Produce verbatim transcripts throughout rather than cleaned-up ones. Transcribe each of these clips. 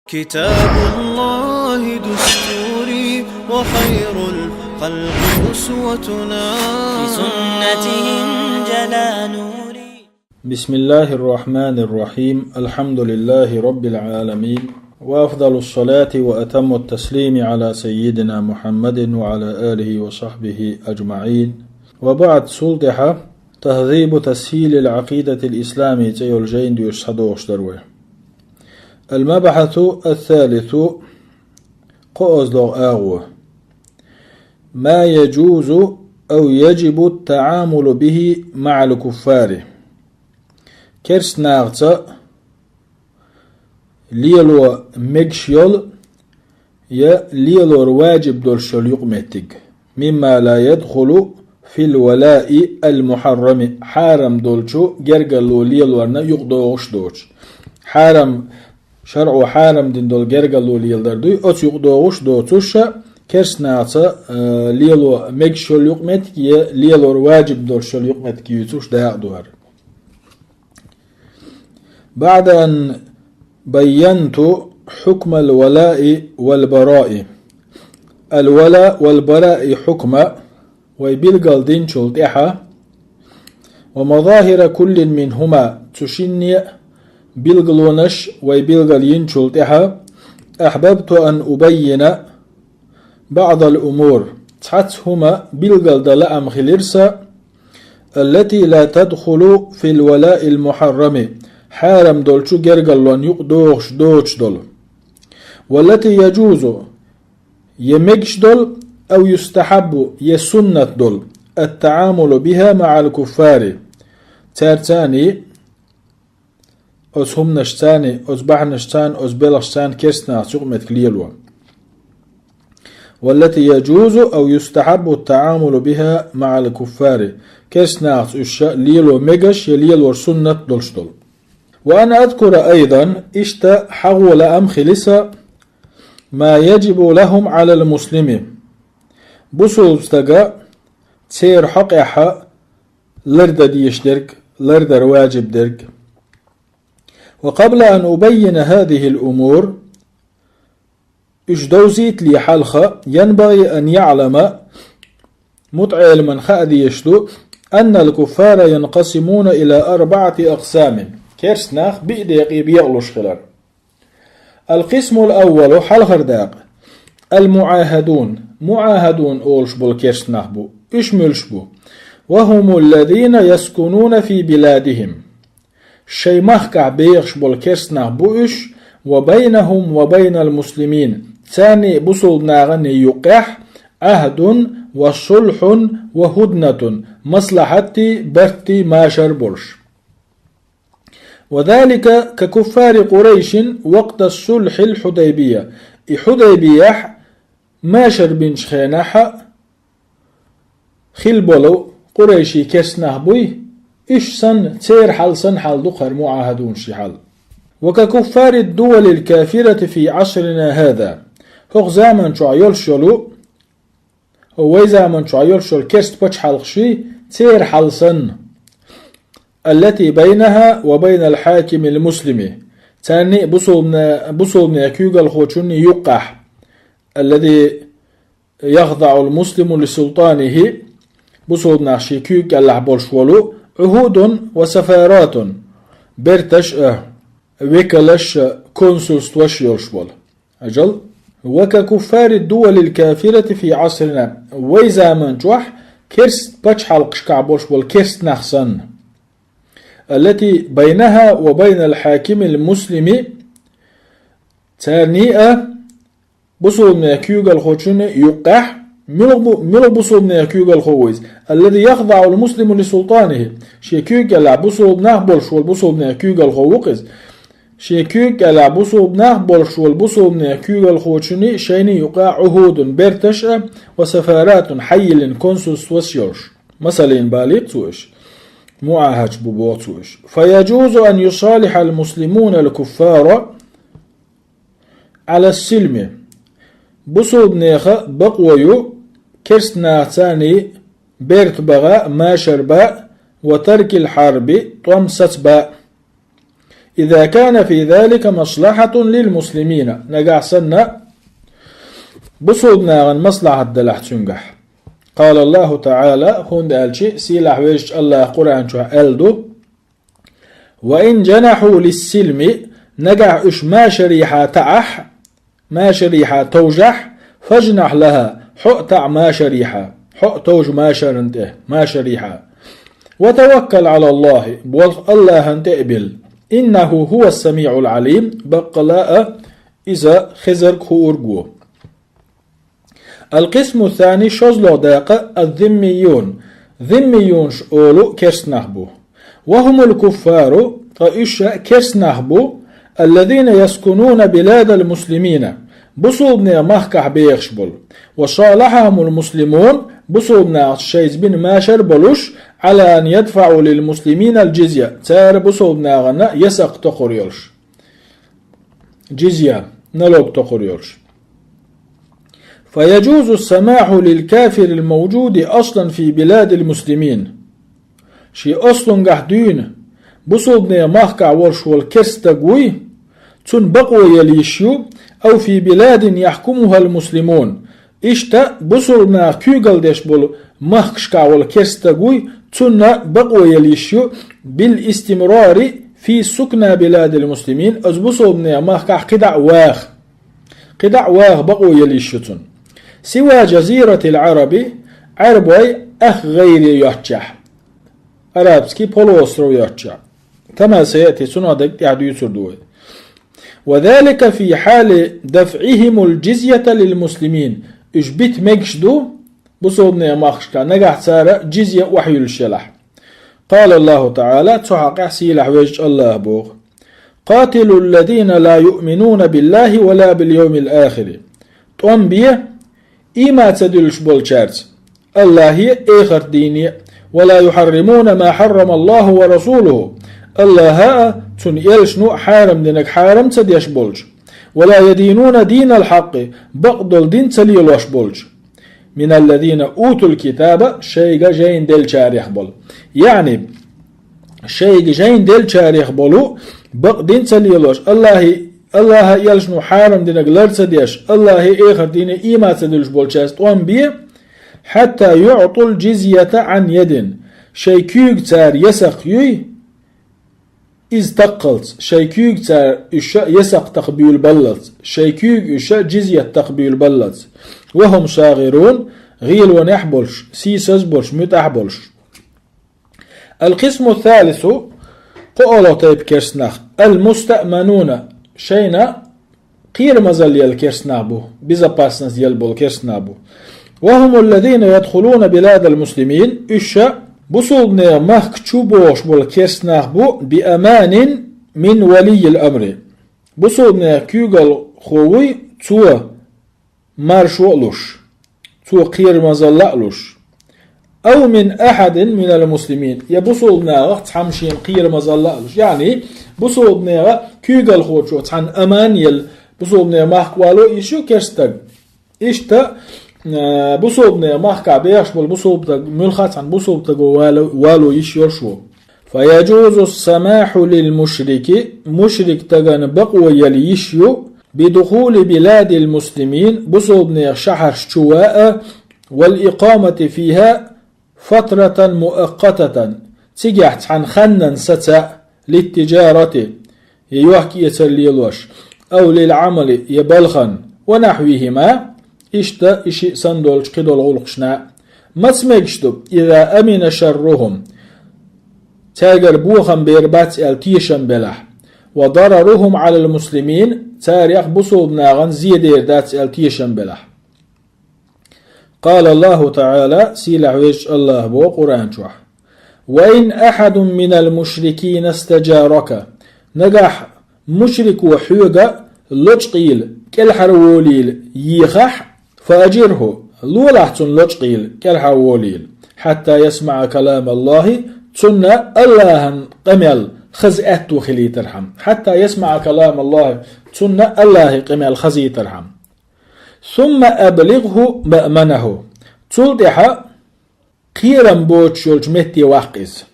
كتاب الله دستوري وخير الخلق أسوتنا. بسنته انجلى نوري. بسم الله الرحمن الرحيم. الحمد لله رب العالمين، وأفضل الصلاة وأتم التسليم على سيدنا محمد وعلى آله وصحبه أجمعين. وبعد، цул тӀехьа تهذيب تسهيل العقيدة الإسلامي цӀе йолу жайна доьшуш схьадогӀуш дара вай. المبحث الثالث، кхоазлогӀу агӀо. ما يجوز أو يجب التعامل به مع الكفار. Керстанахца лело мегаш йолу я лелор ваджиб долуш йолу юкъаметтиг. مما لا يدخل في الولاء المحرم، хьарам долчу гергарло лелорна юкъадогӀуш доцуш. Хьарам, шарӀо хьарам дина долу гергарло леладар дуй, оцу юкъадогӀуш доцуш, керстанахца, э, лело мегаш йолу юкъаметтиг я лелор ваджиб долуш йолу юкъаметтиг юьйцуш дакъа ду хӀара. بعد أن بينت حكم الولاء والبراء. الولاء والبراء حكم، вай билгал динчул тӀаьхьа, ومظاهر كل منهما، цу шинне а билгалонаш вай билгал йинчул тӀаьхьа, أحببت أن أبين بعض الأمور، цхьацца хӀума билгал дан лаам хилира сан, التي لا تدخل في الولاء المحرم، хьарам долчу гергарлонна юкъадогӀуш доцуш долу. والتي يجوز، я мегаш долу, أو يستحب، я суннат долу, التعامل بها مع الكفار، цаьрца а, оцу хӀуманашца а, оцу бахьанашца а, оцу белхашца а керстанахца юкъаметтиг лело. والتي يجوز أو يستحب التعامل بها مع الكفار. Керстанахца уьш лело мегаш я лелор суннат долуш долу. وأن أذكر أيضا، иштта хьахо лаам хили сан, ما يجب لهم على المسلم. Бусулба стага церан хьокъехь лардан дезаш дерг, лардар ваджиб дерг. وقبل أن أبين هذه الأمور، уьш довзийтале хьалха, ينبغي أن يعلم، мутаӀеламна хаа дезаш ду, أن الكفار ينقسمون إلى أربعة أقسام. Керстанах биъ декъе бекъалуш хилар. القسم الأول، хьалхара дакъа. المعاهدون، муӀахьадун олуш болу керстанах бу. Уьш муьлш бу? وهم الذين يسكنون في بلادهم. Шайн махкахь бехаш болу керстанах бу уьш, وبينهم وبين المسلمين، царний бусулба наханий юккъехь, عهد وصلح وهدنة، маслахьаттий, бартий, машар болуш. وذلك ككفار قريش وقت صلح الحديبية. И Хьудайбияхь машар бинчу хенахь хилла болу къурайший керстанах буй, уьш санна, церан хьал санна хьал ду кхара муӀахьадунаший хьал. وككفار الدول الكافرة في عصرنا هذا. ХӀокху заман чохь йолуш йолу, хӀо вай заман чохь йолуш йолу керста пачхьалкхаший, церан хьал санна. التي بينها وبين الحاكم المسلم. Царний бусулбане-, бусулбанех куьйгалхочунний юккъехь. الذي يخضع المسلم لسلطانه، бусулбанах шен куьйга кӀелахь болуш волу, عهود وسفارات، берташ а, векалаш а, консульстваш а йолуш волу. Ажал. وككفار الدول الكافرة في عصرنا. Вай заман чохь керст пачхьалкхашкахь болуш болу керст нах санна. التي بينها وبين الحاكم المسلم. Царний а бусулбанех куьйгалхочунний юккъехь, муьлха бу-, муьлха бусулбанех куьйгалхо ву иза? الذي يخضع المسلم لسلطانه. Шен куьйга кӀелахь бусулбанах болуш волу бусулбанех куьйгалхо ву-кх иза. Шен куьйга кӀелахь бусулбанах болуш волу бусулбанех куьйгалхочунний шайний юкъа عهود, берташ а, وسفارات, хьайиллина консульстваш йолуш. Масаллин балийкх цо уьш. МуӀахьадаш бу боху цо уьш. فيجوز أن يصالح المسلمون الكفار على السلم. Бусулбанеха бакъо ю керстанахцаний берта баха, машар ба, وترك الحرب, тӀом саца ба. إذا كان في ذلك مصلحة للمسلمين, нагахь санна бусулбанагӀан маслахьат далахь цуьнгахь. قال الله تعالى, хӀунда аьлча сийлахь везачу Аллаха Къуръан чохь аьлла ду: وإن جنحوا للسلم, нагахь уьш машарехьа таӀахь, машарехьа товжахь, فاجنح لها, хьо а таӀа машарехьа, хьо а товжа машарна тӀе, машарехьа. وتوكل على الله, болх Аллахьан тӀе а билла. إنه هو السميع العليم, баккъала а Иза хезарг, хуург ву. القسم الثاني, шозлагӀа дакъа, الذميون, зиммиюнаш олу керст нах бу. وهم الكفار, ткъа уьш а керст нах бу, الذين يسكنون بلاد المسلمين, бусулбанех махкахь бехаш болу. وصالحهم المسلمون, бусулбанашца шайца бина машар болуш, على أن يدفعوا للمسلمين الجزية, цара бусулбанашна ясакх токхур йолуш. Джизья, налог токхур йолуш. فيجوز السماح للكافر الموجود أصلا في بلاد المسلمين. Шен аслунгахь дуьйна, бусулбанех махкахь волуш волу керст стаг вуй, цунна бакъо яла йиш ю, أو في بلاد يحكمها المسلمون, иштта бусулбанех куьйгалла деш болу махкашкахь волу керст стаг вуй, цунна бакъо яла йиш ю, بالاستمرار في سكنى بلاد المسلمين, оцу бусулбанех махкахь кхидӀа а ваха. КхидӀа а ваха бакъо яла йиш ю цунна. سوى جزيرة العرب, Ӏаьрбой ах гӀайре йоцчехь, Арабский полуостров йоцчехь. كما سيأتي, цунах дерг тӀаьхьа дуьйцур ду вай. وذلك في حال دفعهم الجزية للمسلمين. Уьш бита мегаш ду бусулбанех махкашкахь, нагахь цара джизья охьаюьллуш елахь. قال الله تعالى, цу хьокъехь сийлахь везачу Аллаха боху: قاتلوا الذين لا يؤمنون بالله ولا باليوم الآخر. ТӀом бе ийман ца дуьллуш болчаьрца, Аллахе а, эхарт дийне а, ولا يحرمون ما حرم الله ورسوله, Аллаха а, цуьнан элчано а хьарам динарг хьарам ца деш болчу, ولا يدينون دين الحق, бакъдолу дин ца лелош болчу, من الذين أوتوا الكتاب, шайга жайна деллачарех болу. Яъни, шайга жайна деллачарех болу, бакъдин ца лелош, Аллахи, Аллаха а, элчано а хьарам динарг лар ца деш, Аллахе а, эхарт дийне а ийман ца дуьллуш болчаьрца тӀом бе, حتى يعطوا الجزية عن يد, шайн куьйга цара ясакх юй, иза таккхалц, шайн куьйга цара уьш ясакх такха буьйлабаллалц, шайн куьйга уьш джизьят такха буьйлабаллалц. وهم صاغرون, гӀелонехь а болуш, сийсаз а болуш, муьтӀахь а болуш. القسم الثالث, кхоалгӀа тайпа керст нах, المستأمنون, шайна кхерамазалла елла керст нах бу, безопасность елла болу керст нах бу. وهم الذين يدخلون بلاد المسلمين, уьш ша бусулбанех махка чу богӀуш болу керст нах бу, بأمان من ولي الأمر. Бусулбанех куьйгалхо вуй, цо маршо а луш, цо кхерамазалла а луш. أو من أحد من المسلمين, я бусулбанех цхьамма шена кхерамазалла а луш. Яъни, бусулбанех куьйгалхочо цхьанна аман елла, бусулбанех махка вало йиш ю керст стаг. Иштта, э, бусулбанех махкахь бехаш болу бусулба стаг, муьлхха а цхьана бусулба стаго вало, вало йиш йолуш ву. فيجوز السماح للمشرك, мушрик стагана бакъо яла йиш ю, بدخول بلاد المسلمين, бусулбанех шахьарш чу ваа, والإقامة فيها فترة مؤقتة, цигахь цхьана ханнан саца, للتجارة, я йохк-эцар лелош, أو للعمل, я балхан, ونحوهما, иштта и шиъ санна долчу кхидолу гӀуллакхашна. Маца мегаш ду, إذا أمن شرهم, цаьргара бохам бер бац аьлла тешам белахь, وضررهم على المسلمين, царех бусулбанашна зен дер дац аьлла тешам белахь. قال الله تعالى, сийлахь везачу Аллаха боху Къуръан чохь: وإن أحد من المشركين استجارك, нагахь мушрико хьоьга лочкъийла, кӀелхьарволийла ехахь, فأجره, лолахь цунна лочкъийла, кӀелхьарволийла, حتى يسمع كلام الله, цунна Аллахьан къамел хаза аьтто хилийтархьама, حتى يسمع كلام الله, цунна Аллахьан къамел хазийтархьама. ثم أبلغه مأمنه, цул тӀаьхьа кхерам боцуш йолчу метте ваккха иза.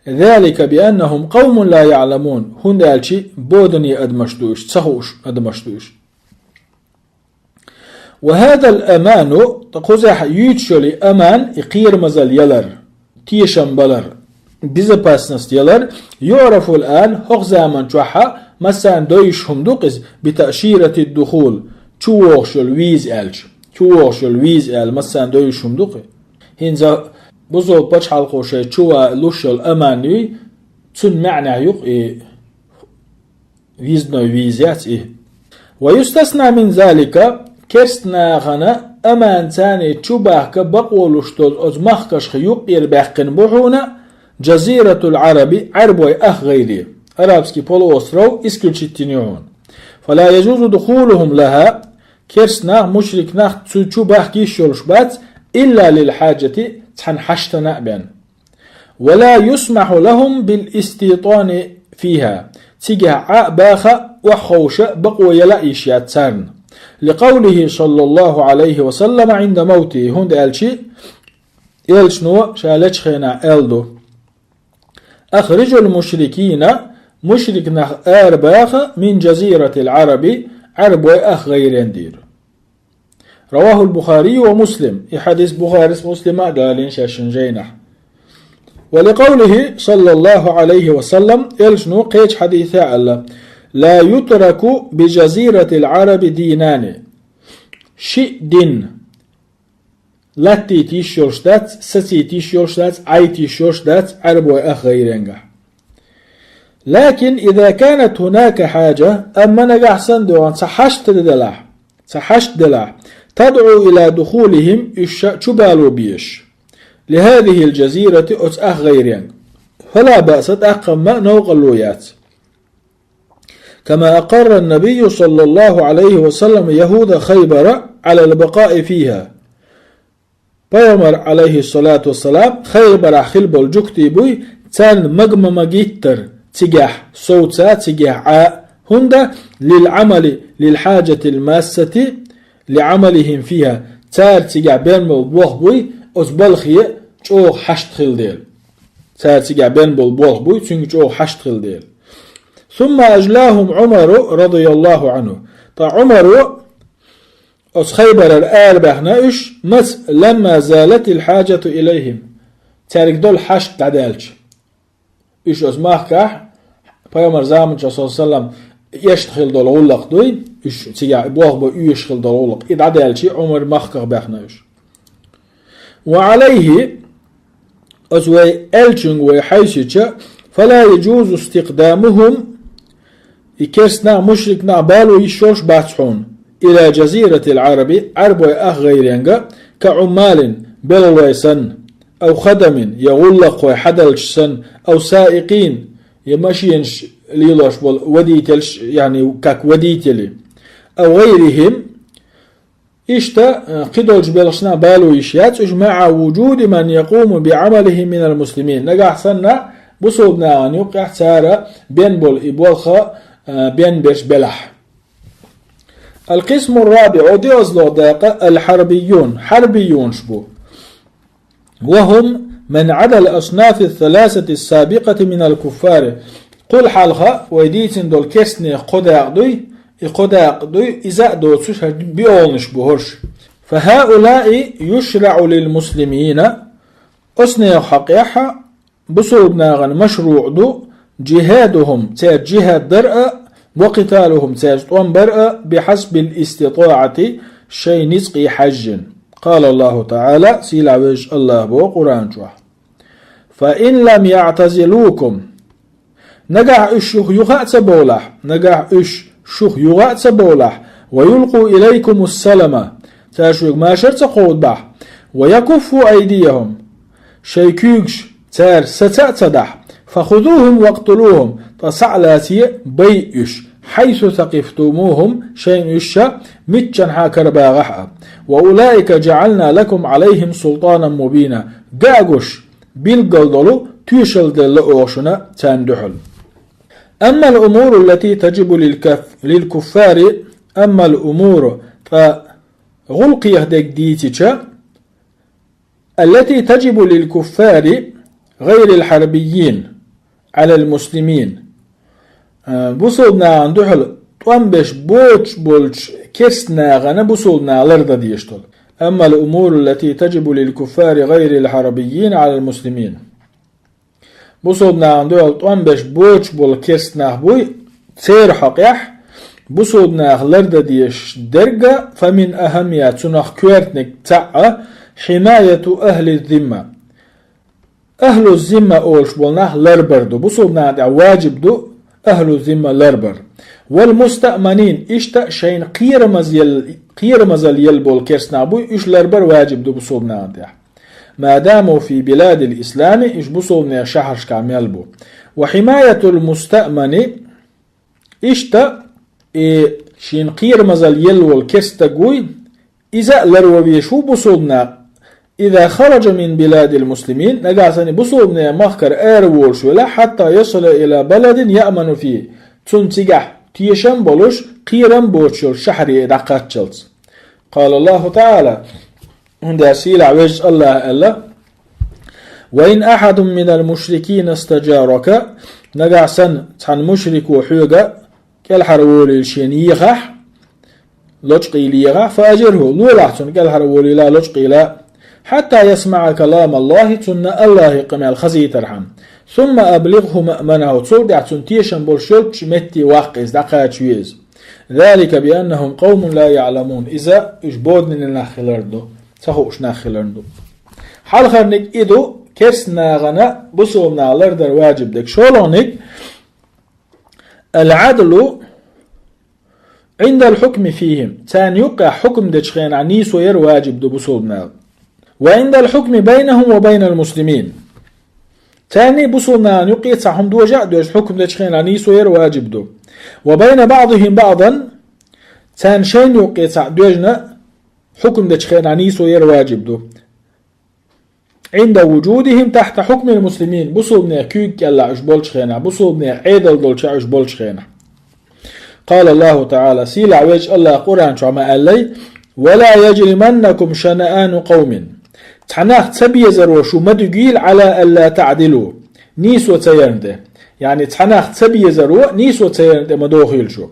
ذلك بأنهم قوم لا يعلمون, хӀунда аьлча бодане адамаш ду уьш, ца хууш адамаш ду уьш. وهذا الأمان, ткъа кхузахь юьйцуш йолу и аман, и кхерамазалла ялар, тешам балар, безопасность ялар, يعرف الآن, хӀокху заман чохь а массарна девзаш хӀума ду-кх иза, بتأشيرة الدخول, чувогӀуш йолу виза аьлча. ЧувогӀуш йолу виза аьлла массарна девзаш хӀума ду-кх и. ХӀинца бусалба пачхьалкхо шайн чу ван луш йолу аман юй, цуьнан маьӀнехь ю-кх и, визной виза яц и. ويستثنى من ذلك, керста нахана аман царна чу бахка бакъо луш долу оцу махкашха юккъера баьккхина бу хьуна, جزيرة العرب, Ӏаьрбой ах гӀайре. Арабский полуостров исключить йина ю хьуна. فلا يجوز دخولهم لها, керста нах, мушрик нах цу чу бахка йиш йолуш бац, إلا للحاجة, цхьана хьаштана а бен. ولا يسمح لهم بالاستيطان فيها, цигахь Ӏа а баха, охьаховша бакъо яла а йиш яц царна. لقوله صلى الله عليه وسلم عند موته, хӀунда аьлча Элчано ша лечу хенахь аьлла ду: أخرجوا المشركين, мушрик нах арабаха, من جزيرة العرب, Ӏаьрбой ах гӀайрен дийр. رواه البخاري ومسلم, и хьадис Бухарис, Муслима а далийна шаьшшинна жайнахь. ولقوله صلى الله عليه وسلم, Элчано кхечу хьадисехь аьлла: لا يترك بجزيرة العرب دينان, шиъ дин латтийта йиш йолуш дац, сацийта йиш йолуш дац, Ӏайта йиш йолуш дац Ӏаьрбой ах гӀайренгахь. لكن إذا كانت هناك حاجة, амма нагахь санна доьгӀна цхьа хьашт делахь, цхьа хьашт делахь, تدعو إلى دخولهم, уьш ша чу бало безаш, لهذه الجزيرة, оцу ах гӀайренга, فلا بأس, тӀаккха-м новкъарло яц. كما أقر النبي صلى الله عليه وسلم يهود خيبر على البقاء فيها. Пайхамар, عليه الصلاة والسلام, Хайбарахь хилла болу жуьгтий буй, царна мага ма-магиттара цигахь совца, цигахь Ӏа, хӀунда, للعمل، للحاجة الماسة لعملهم فيها, цара цигахь бен болу болх буй, оцу балхе чӀогӀа хьашт хилла дела. Цара цигахь бен болу болх буй, цуьнга чӀогӀа хьашт хилла дела. ثم أجلاهم عمر رضي الله عنه. Ткъа Ӏумаро оцу Хайбарара арабаьхна уьш, маца, لما زالت الحاجة إليهم. Цаьрга долу хьашт дӀадаьлча. Уьш оцу махкахь, пайхамар заманчохь, саллаллаху алейхи ва саллям, эшна хилла долу гӀуллакх дуй, уьш цигахь болх бан оьшуш хилла долу гӀуллакх. И дӀадаьлча, Ӏумар махках баьхна уьш. وعليه, оцу вай элчанга вай хьаьвсича, فلا يجوز استقدامهم, и керста нах, мушрик нах бало йиш йолуш бац хьуна, إلى جزيرة العرب, Ӏаьрбой ах гӀайренга, كعمال, белхалой санна, أو خدم, я гӀуллакххой, хьадалчаш санна, أو سائقين, я машенаш лелош болу водительш, яъни как водители, أو غيرهم, иштта, э, кхидолчу белхашна бало йиш яц уьш, مع وجود من يقوم بعملهم من المسلمين. Нагахь санна, бусалба нахана юккъехь цара бен болу и болх, э, бен берш белахь. القسم الرابع, диъазло дакъа, الحربيون, хьарбиюнаш бу. وهم من عدا الأصناف الثلاثة السابقة من الكفار. Кхул хьалха вай дийцина долу керстанех кхо дакъа дуй, и кхо дакъа дуй, иза а доцуш, хӀара биолнаш бу хӀорш. فهؤلاء يشرع للمسلمين, оцу нехан хьокъехь бусалба нахана машруъ ду, جهادهم, цаьрца жихӀад дар а, وقتالهم, цаьрца тӀом бар а, بحسب الاستطاعة, шайн ницкъе хьаьжжина. قال الله تعالى, сийлахь везачу АллахӀа боху Къуръан чохь: فإن لم يعتزلوكم, нагахь уьш шух юха а ца бовлахь, нагахь уьш шух юха а ца бовлахь, ويلقوا إليكم السلم, цара шуьга машар а ца кховдабахь, ويكفوا أيديهم, шайн куьйгаш цара саца а ца дахь, فخذوهم واقتلوهم, ткъа схьа а лаций, бай уьш, حيث ثقفتموهم, шайна уьш ша миччанхьа карабагӀахь а. وأولئك جعلنا لكم عليهم سلطانا مبينا, ган а гуш, билггал долу тоьшалла делла оха шуна царна дуьхьал. أما الأمور التي تجب للكف-, للكفار, أما الأمور, ткъа гӀуллакхех дерг дийцича, التي تجب للكفار غير الحربيين, على المسلمين. Э, бусалба нахана дуьхьал тӀом беш боцуш болчу керста нахана бусалба наха лардан дезаш долу. أما الأمور التي تجب للكفار غير العربيين على المسلمين. Бусалба нахана дуьхьал тӀом беш боцуш болу керста нах буй, церан хьокъехь, бусалба наха лардан дезаш дерг а, فمن أهمها, цунах коьртаниг цхьаъ а, حماية أهل الذمة. Ахьлу зимма олуш болу нах ларбар ду. Бусалба нахана тӀехь ваджиб ду ахьлу зимма ларбар. والمستأمنين, иштта шайна кхерамазъел-, кхерамазалла елла болу керста нах буй, уьш ларбар ваджиб ду бусалба нахана тӀехь. ما داموا في بلاد الإسلام, уьш бусалбанийн шахьаршкахь мел бу. وحماية المستأمن, иштта, и шена кхерамазалла елла волу керста стаг вуй, иза а ларван везаш ву бусалба нах, إذا خرج من بلاد المسلمين, нагахь санна бусалбанийн махкара ара волуш велахь, حتى يصل إلى بلد يأمن فيه, цунна цигахь тешам а болуш, кхерам а боцуш йолу шахьаре дӀакхаччалц. قال الله تعالى, хӀунда аьлча сийлахь везачу Аллаха аьлла: وإن أحد من المشركين استجارك, нагахь санна цхьана мушрико хьоьга кӀелхьара волийла шена ехахь, лочкъийла ехахь, فأجره, лолахь цунна кӀелхьара волийла, лочкъийла, حتى يسمع كلام الله, цунна Аллахьан къамел хазийтархьама. ثم أبلغه مأمنه, цул тӀаьхьа цунна тешам болуш йолчу метте ваккха иза, дӀакхачаве иза. ذلك بأنهم قوم لا يعلمون, иза уьш боданан нах хилар ду, ца хууш нах хилар ду. Хьалхарниг и ду, керста нахана бусалба наха лардар ваджиб дерг. ШолгӀаниг, العدل عند الحكم فيهم, царна юккъехь хьукам дечу хенахь нийсо яр ваджиб ду бусалба наха. وعند الحكم بينهم وبين المسلمين, царний бусалба нахана юккъе цхьа хӀума дожа а доьжна хьукам дечу хенахь нийсо яр ваджиб ду. وبين بعضهم بعضا, царна шайна юккъе цхьаъ доьжна хьукам дечу хенахь нийсо яр ваджиб ду. عند وجودهم تحت حكم المسلمين, бусалбанийн куьйга кӀелахь уьш болчу хенахь, бусалбанийн Ӏедал долчохь уьш болчу хенахь. قال الله تعالى, сийлахь везачу Аллаха Къуръан чохь ма аьллай: ولا يجرمنكم شنآن قوم, цхьа нах ца безаро шу ма дуьгийла, على ألا تعدلوا, нийсо ца ярна тӀе. Яъни цхьа нах ца безаро нийсо ца ярна тӀе ма дохийла шу.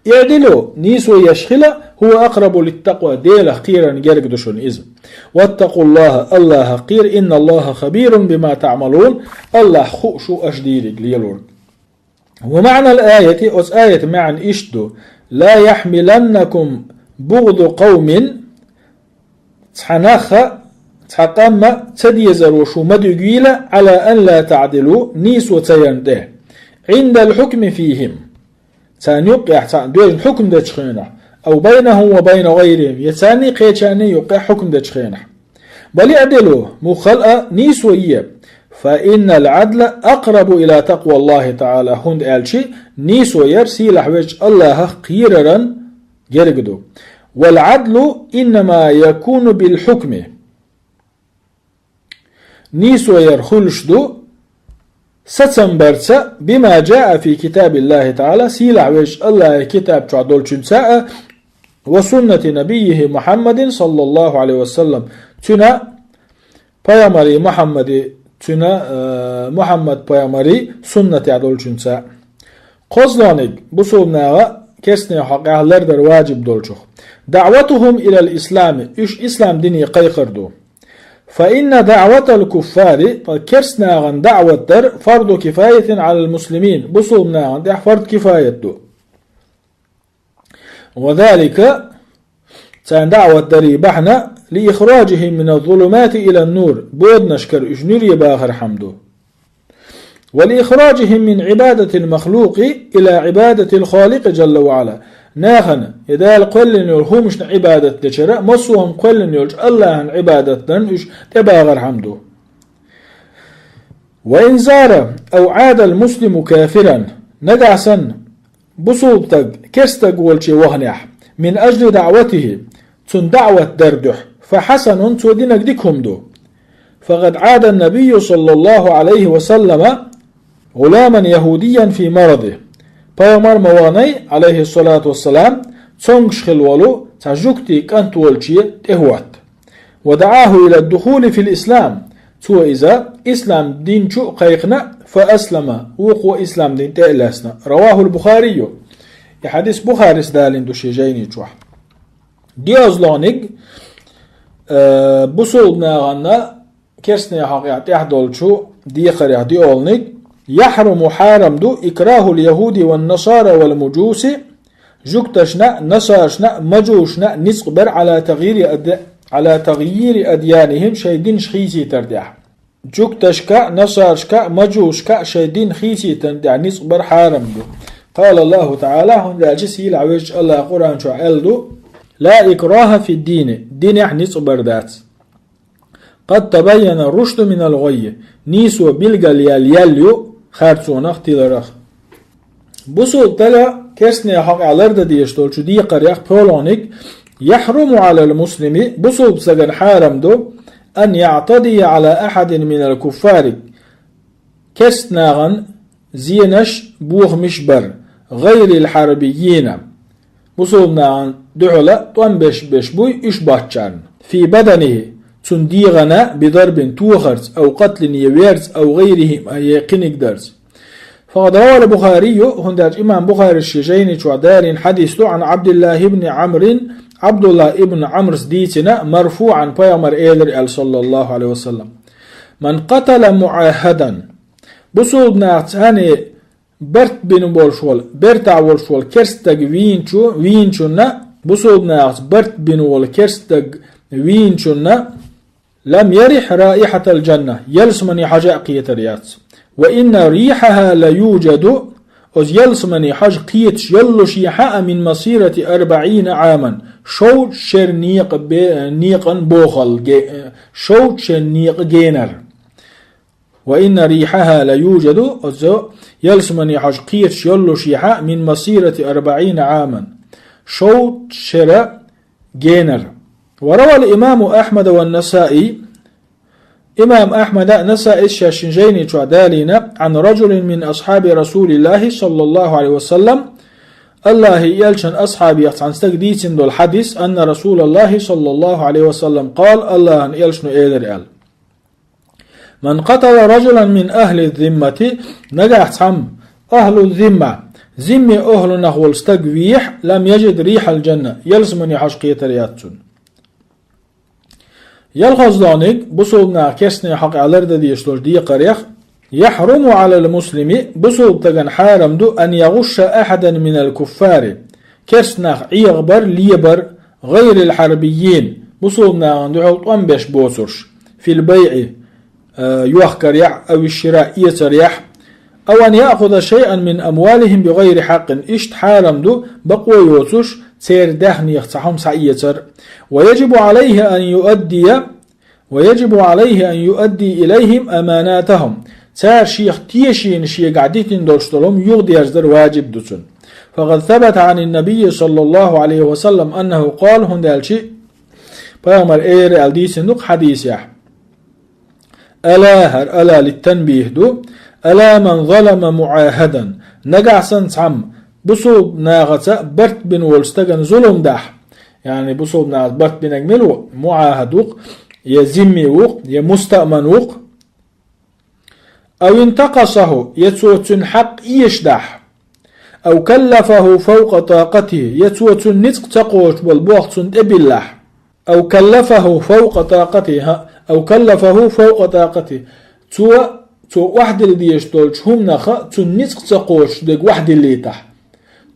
اعدلوا, нийсо еш хила, هو أقرب للتقوى, Делах кхерарна герга ду шуна иза. واتقوا الله, Аллахах кхера, إن الله خبير بما تعملون, Аллах хууш ву аша дийриг лелорг. ومعنى الآية, оцу аятан маьӀна иштта ду: لا يحملنكم بغض قوم, цхьа нах а, цхьа къам а ца дезаро шу ма дуьгийла, على ألا تعدلوا, нийсо ца ярна тӀе, عند الحكم فيهم, царна юккъехь цхьаъ доьжна хьукам дечу хенахь, أو بينهم وبين غيرهم, я царний кхечарний юккъехь хьукам дечу хенахь. بل اعدلوا, муха хала а нийсо е, فإن العدل أقرب إلى تقوى الله تعالى, хӀунда аьлча нийсо яр сийлахь везачу Аллахах кхераран герга ду. والعدل إنما يكون بالحكم. Нийсо яр хуьлуш ду сацам барца, بما جاء في كتاب الله تعالى, сийлахь везачу Аллахьан китаб чохь долчуьнца а, وسنة نبيه محمد صلى الله عليه وسلم, цуьнан пайхамарий Мухьаммади, цуьнан, э, Мухьаммад пайхамарий суннатехь долчуьнца а. КхозлагӀниг, бусалба наха керстанийн хьокъехь лардар ваджиб долчух. دعوتهم إلى الإسلام, уьш ислам дине кхайкхар ду. فإن دعوة الكفار, ткъа керста нахана даӀват дар, فرض كفاية على المسلمين, бусалба нахана тӀехь фард кифаят ду. وذلك, царна даӀват дарий бахьана, لإخراجهم من الظلمات إلى النور, боданашкара уьш нуьре бахархьама ду. ولإخراجهم من عبادة المخلوق إلى عبادة الخالق جل وعلا. Нахана, я Дала кхоьллина йолу хӀуманашна Ӏибадат дечара, массо а хӀума кхоьллина йолчу Аллахьана Ӏибадат дарна уьш тӀебахархьама ду. وإن زار أو عاد المسلم كافرا, нагахь санна, бусалба стаг керста стаг волче ваханехь, من أجل دعوته, цунна даӀват дар дуьхьа, فحسن, цо динарг дика хӀума ду. فقد عاد النبي صلى الله عليه وسلم غلاما يهوديا في مرضه. Пайхамар ма ваханай, عليه الصلاة والسلام, цомгуш хилла волу цхьа жуьгтий кӀант волче тӀехӀотта. ودعاه إلى الدخول في الإسلام. Цо иза ислам дин чу кхайкхина, فأسلم, вукхо ислам дин тӀе а лаьцна. رواه البخاري. И хьадис Бухарис далийна ду шен жайни чохь. ДиъазлонигӀ, э, бусулба нахана керстне хьокъехь тӀехь долчу декхарех диъолниг, يحرم, хьарам ду, إكراه اليهود والنصارى والمجوس, жуьгташна, насаршна, мажусшна ницкъ бар, على تغيير أد-, على تغيير أديانهم, шайн динаш хийцийтар тӀехь. Жуьгташка, насаршка, мажусшка шайн дин хийцийтан тӀехь ницкъ бар хьарам ду. قال الله تعالى, хӀунда аьлча сийлахь везачу АллахӀа Къуръан чохь аьлла ду: لا إكراه في الدين, динехь ницкъ бар дац. قد تبين الرشد من الغي, нийсо билгал яьлла ял ю харцонах, тиларах. Бусулба стага керстне хьокъехь лардан дезаш долчу декхарех пхоьалгӀаниг, يحرم على المسلم, бусулба стагана хьарам ду, أن يعتدي على أحد من الكفار, керст нахана зенаш, бохамаш бар, غير الحربيين, бусулба нахана дуьхьала тӀом беш, беш буй уьш боцчарна, في بدنه, цуьнан дегӀана, بضرب, тохарца, أو قتل, я верца, أو غيرهما, я кхиниг дарца. فقد روى البخاري, хӀунда аьлча имам Бухарис шен жайни чохь далийна хьадис ду, عن عبد الله بن عمرو, Ӏабдулла ибн Ӏамрас дийцина, مرفوعا, пайхамара элира аьлла, صلى الله عليه وسلم: من قتل معاهدا, бусулба нахаца цхьаьна барт бина болуш волу, бертахь волуш волу керст стаг вийначу-, вийначунна, бусулба нахаца барт бина волу керст стаг вийначунна, لم يرح رائحة الجنة, ялсамане хьожа а кхетар яц. وإن ريحها ليوجد, оцу ялсамане хьожа кхеташ йоллушехь а, من مسيرة أربعين عاما, шовзткъа шеран некъа бе-, некъан бохалла ге-, шовзткъа шеран некъа генара. وإن ريحها ليوجد, оцу ялсамане хьожа кхеташ йоллушехь а, من مسيرة أربعين عاما, шовзткъа шеран генара. وروى الإمام أحمد والنسائي, имам Ахьмада, Насаис шаьшшинна жайни чохь далийна, عن رجل من أصحاب رسول الله صلى الله عليه وسلم, АллахӀан элчан асхьабех цхьана стага дийцина долу хьадис, أن رسول الله صلى الله عليه وسلم قال, АллахӀан элчано элира аьлла: من قتل رجلا من أهل الذمة, нагахь цхьамма ахьлу зимма, зимме охьлунах волу стаг вехь, لم يجد ريح الجنة, ялсамане хьожа кхетар яц цунна. ЯлхолгӀаниг, бусулба наха керстне хьокъехь лардан дезаш долчу декхарех, يحرم على المسلم, бусулба стагана хьарам ду, أن يغش أحدا من الكفار, керст нах Ӏехабар, лебар, غير الحربيين, бусулба нахана дуьхьал тӀом беш боцурш, في البيع, э, йохкарехь, أو الشراء, эцарехь, أو أن يأخذ شيئا من أموالهم بغير حق, иштта хьарам ду, бакъо йоцуш, церан даьхнех цхьа хӀума схьаэцар. ويجب عليه أن يؤدي ويجب عليه أن يؤدي إليهم أماناتهم. Цара шех тешийна шегахь дитина долуш долу хӀума юхадерзадар ваджиб ду цунна. فقد ثبت عن النبي صلى الله عليه وسلم أنه قال, хӀунда аьлча пайхамара элира аьлла дийцина ду-кх хьадисехь: ألا, хӀара ألا للتنبيه ду, ألا من ظلم معاهدا, нагахь санна цхьамма бусулба нахаца барт бина волчу стагана зулам дахь, яъни бусулба нахаца барт бинарг мила ву, муӀахӀад ву-кх, я зимми ву-кх, я мустаъман ву-кх. أو انتقصه, я цо цуьнан хьакъ эшадахь. أو كلفه فوق طاقته, я цо цуьнан ницкъ ца кхочуш болу болх цунна тӀе биллахь. أو كلفه فوق طاقته, хӀаъ, أو كلفه فوق طاقته. Цо, цо охьадилла дезаш долчу хӀуманах цуьнан ницкъ ца кхочуш дерг охьадиллийтахь.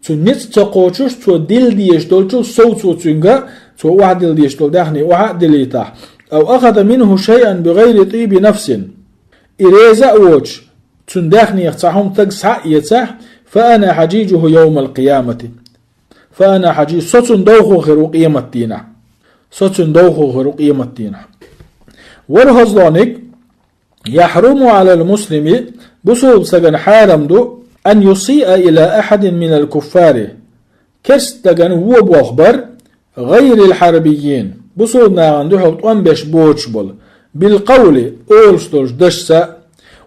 Цуьнан ницкъ ца кхочуш, цо дилла дезаш долчул сов цо цуьнга, цо охьадилла дезаш долу даьхни охьа а диллийтахь. أو أخذ منه شيئا بغير طيب نفس. И реза а воцуш, цуьнан даьхнех цхьа хӀума стага схьа а эцахь, فأنا حجيجه يوم القيامة. فأنا حجيج, со цуьнан довхо хир ву къематдийнахь. Со цуьнан довхо хир ву къематдийнахь. ВорхӀазлониг, يحرم على المسلم, бусулба стагана хьарам ду, أن يسيء إلى أحد من الكفار, керст стагана вон болх бар, غير الحربيين, бусулба нахана дуьхьал тӀом беш боцуш болу, بالقول, олуш долчу дашца,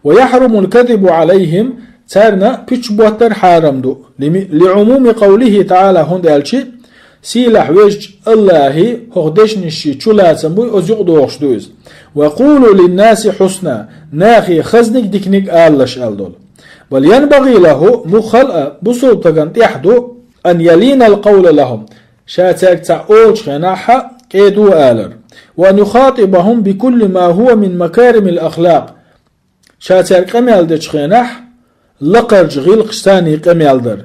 ويحرم الكذب عليهم, царна пуьчу боттар хьарам ду, لم-, لعموم قوله تعالى, хӀунда аьлча Сийлахь везачу Аллахьан хӀокху дешнийн чулацам буй, оцу юкъа догӀуш ду иза. «Ва къулу линнаси хьусна», нахе хазаниг, диканиг алалаш аьлла долу. «Бал янбагӀи лахӀу», муха а бусалба стагана тӀехь ду, «ан ялинал къавла лахӀум», ша цаьрга цхьаъ олучу хенахь кӀеда алар, «ва ан юхатибахӀум бикулли ма хӀува мин макаримил ахлакъ», ша цаьрга къамел дечу хенахь лакхарчу гӀиллакхашца къамел дар.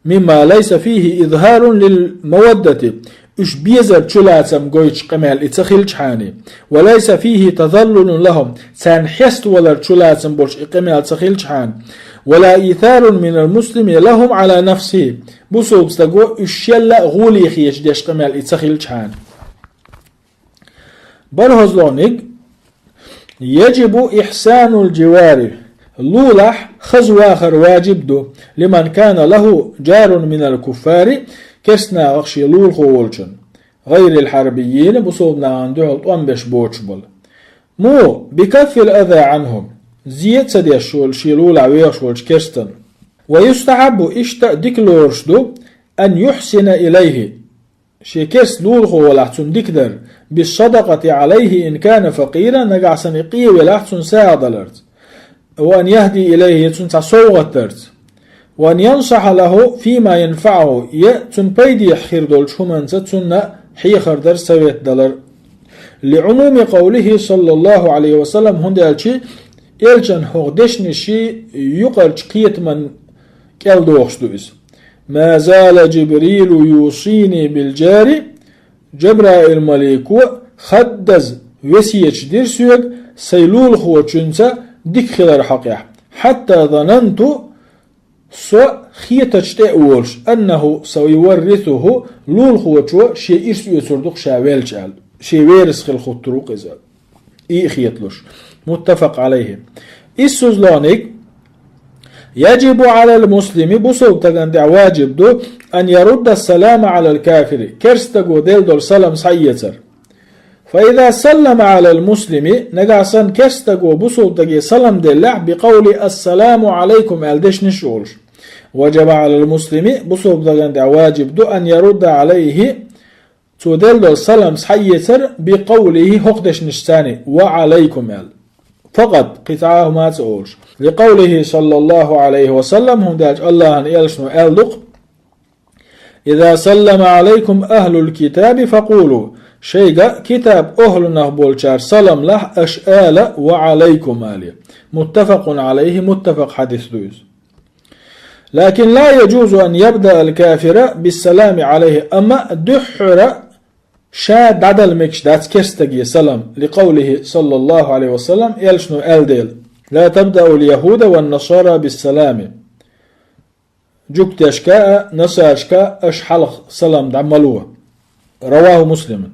«Мимма лайса фихӀи изхӀарун лил маваддати», уьш безар чулацам гойтуш къамел и ца хилчхьана, «ва лайса фихӀи тазаллулун лахӀум», царна хьеставалар чулацам болуш и къамел ца хилчхьана, «ва ла исарун минал муслими лахӀум Ӏала нафсихӀи», бусалба стага уьш шелла а гӀоле хеташ деш къамел и ца хилчхьана. БархӀазлониг: «Яжибу ихьсанул живари», лулахь хаза вахар важиб ду, «лиман кана лахӀу жарун минал куффари», керстанахах шен лулахо волчун, «гӀайрил хьарбиййина», бусалба нахана дуьхьал тӀом беш боцуш болу. Муха? «Бикаффил аза Ӏанхум», зе а ца деш волу шен лулахь вехаш волчу керстан. «Ва юстахьаббу», иштта а дика лоруш ду, «ан юхьсина илайхӀи», шен керста лулахо валахь цунна дика дар, «биссадакъати Ӏалайхи ин кана факъира», нагахь санна и къе велахь цунна сагӀа даларца, «ва ан яхӀди илайхӀи», я цунна цхьа совгӀат дарца, «ва ан янсахьа лахӀу фима янфаӀухӀу», я цунна пайдехь хир долчу хӀуманца цунна хьехар дар, совет далар. «Ли Ӏумуми къавлихӀи саллаллахӀу Ӏалайхи ва саллам», хӀунда аьлча элчан хӀокху дешнийн юкъарчу кхетаман кӀел дохуш ду иза. «Ма зала Жибрилу юсини бил жари», Жабраил-малико хаддаза весеташ дира соьга сайн лулахочуьнца дика хилар хьокъехь, «хьатта зананту», со хетачу тӀе а волуш, «аннахӀу саюваррисухӀу», лулахочо шен ирс оьцур ду-кх ша велча аьлла, шен верас хила хӀуттур ву-кх иза, и а хеталуш. Муттафакъ Ӏалайхи. Иссазлониг: «Яжибу Ӏалал муслими», бусалба стагана тӀехь важиб ду, «ан ярудда салама Ӏалал кафири», керста стага делла долу салам схьаэцар. «Фа иза саллама Ӏалал муслими», нагахь санна керста стага бусалба стаге салам деллехь, «бикъавли ассаламу Ӏалайкум» аьлла дешнаш а олуш, «важаба Ӏалал муслими», бусалба стагана тӀехь важиб ду, «ан ярудда Ӏалайхи», цо делла долу салам схьаэцар, «бикъавлихӀи», хӀокху дешнашца, «ва Ӏалайкум» аьлла. «Факъат», кхин цхьа а хӀума ца олуш. «ЛикъавлихӀи саллаллахӀу Ӏалайхи ва саллам», хӀунда аьлча Аллахьан элчано аьлла ду-кх: «Иза саллама Ӏалайкум ахӀлул китаби факъулу», шайга китаб охӀлунах болчара салам лахь, аша ала: «Ва Ӏалайкум» али. Муттафакъун Ӏалайхи, муттафакъ хьадис ду иза. «Лакин ла яжузу ан ябдаал кафира биссалами Ӏалайхи», амма дуьххьара ша дӀадала мегаш дац керста стаге салам, «ликъавлихӀи саллаллахӀу Ӏалайхи ва саллам», элчано аьлла дела: «Ла табдаул яхӀуда ван насара биссалами». Жуьгташка а, насаршка а аша хьалха салам дӀа ма ло. РавахӀу Муслимун.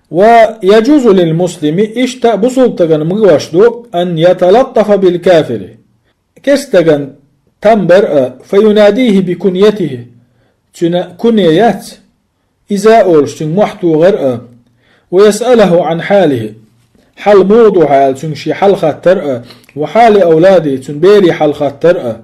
«Ва яжузу лил муслими», иштта бусалба стагана магош ду, «ан яталаттафа бил кафири», керста стагана там бар а, «фа юнадихӀи бикуньятихӀи», цуьнан кунья яц, «иза» олуш, цуьнга мохь тухар а, «ва ясъалахӀу Ӏан хьалихӀи», хьал муха ду хьан аьлла, цуьнга шен хьал хаттар а, «ва хьали авладихӀи», цуьнан берийн хьал хаттар а,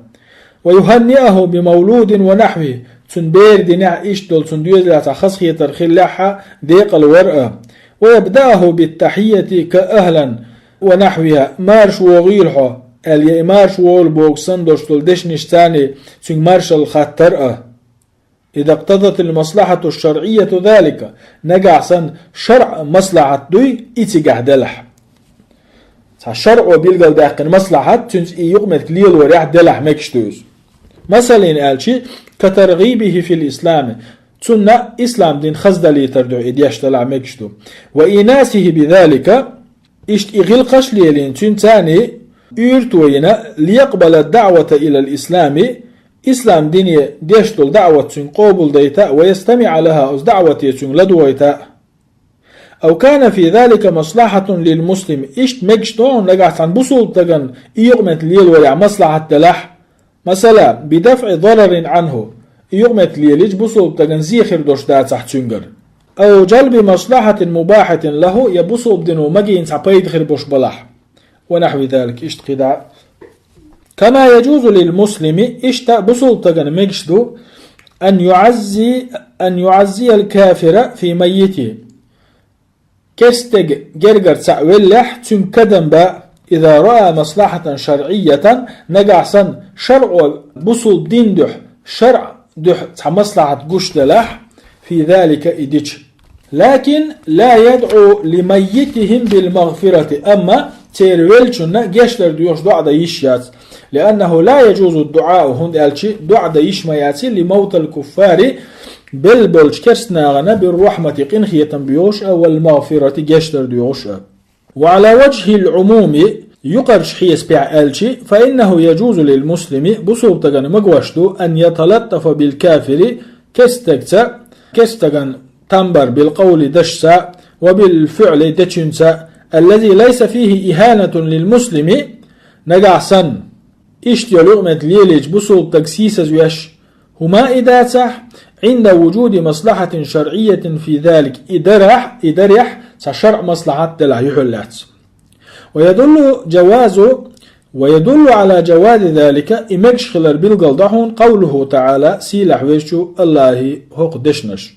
«ва юхӀанниахӀу бимавлудин ва нахьвихӀи», цуьнан бер динехь, иштта долу цуьнан доьзалехь цхьа хазахетар хиллехь а, декъал вар а, «ва ябдаахӀу биттахьиййати ка ахӀлан ва нахьвихӀа», «марша вогӀийла хьо» аьлла, я «и марша вогӀийла» бохуш санна долуш долу дешнашца цуьнга маршалла хаттар а. «Иза кътадатил маслахьату шарӀиййату залика», нагахь санна шарӀан маслахьат дуй и цигахь делахь. Цхьа шарӀо билгалдаьккхина маслахьат, цуьнца и юкъаметтиг лелорехь делахь мегаш ду иза. Масалан аьлча, «ка таргӀибихӀи фил ислами», цунна ислам дин хаза далийтар дуьхьа и деш делахь мегаш ду. «Ва инасихӀи бизалика», иштта и гӀиллакхаш а лелийна, цуьнца уьйр а тойина, «лиякъбала даӀвата илал ислами», ислам дине деш долу даӀват цуьнга къобалдайта а, «ва ястамиӀа лахӀа», оцу даӀвате цуьнга ладогӀийта а. «Ав кана фи залика маслахьатун лил муслими», иштта мегаш ду хьуна нагахь цхьана бусалба стагана и юкъаметтиг лелорехь маслахьат делахь, масала, «бидафӀи дарарин Ӏанху», и юкъаметтиг лелийча бусалба стагана зе хир долуш дацахь цуьнгара, «ав жалби маслахьатин мубахьатин лахӀу», я бусалба дино магийна цхьа пайда хир болуш балахь. «Ва нахьви залик», иштта кхидӀа. «Кама яжузу лил муслими», иштта бусалба стагана мегаш ду, أن يعزي، أن يعزي الكافر في ميته. Керстега гергара цхьаъ веллехь, цуьнга кадам ба, إذا رأى مصلحة شرعية, нагахь санна шарӀо бусулба дин дуьхьа, шарӀ дуьхьа цхьа маслахьат гуш делахь, في ذلك, и дича. لكن لا يدعو لميتهم بالمغفرة, амма церан веллачунна гечдар доьхуш доӀа дан йиш яц. لأنه لا يجوز الدعاء, хӀунда аьлча доӀа дан йиш ма яц, لموتى الكفار, белла болчу керста нахана, بالرحمة, къинхетам боьхуш а, والمغفرة, гечдар доьхуш а. وعلى وجه العموم, юкъарчу хьесапехь аьлча, فإنه يجوز للمسلم, бусулба стагана магош ду, أن يتلطف بالكافر, керста стагца, керста стагана там бар, بالقول, дашца, وبالفعل, дечуьнца, الذي ليس فيه إهانة للمسلم, нагахь санна иштта йолу юкъаметтиг лелийча бусулба стаг сийсазвеш, хӀума а дацахь, عند وجود مصلحة شرعية في ذلك, и дарахь, и дарехь цхьа шарӀ маслахьат делахь юьхьал лаьцна. ويدل جواز، ويدل على جواز ذلك, и мегаш хилар билгал до хьуна, قوله تعالى, сийлахь везачу АллахӀан хӀокху дешнаш: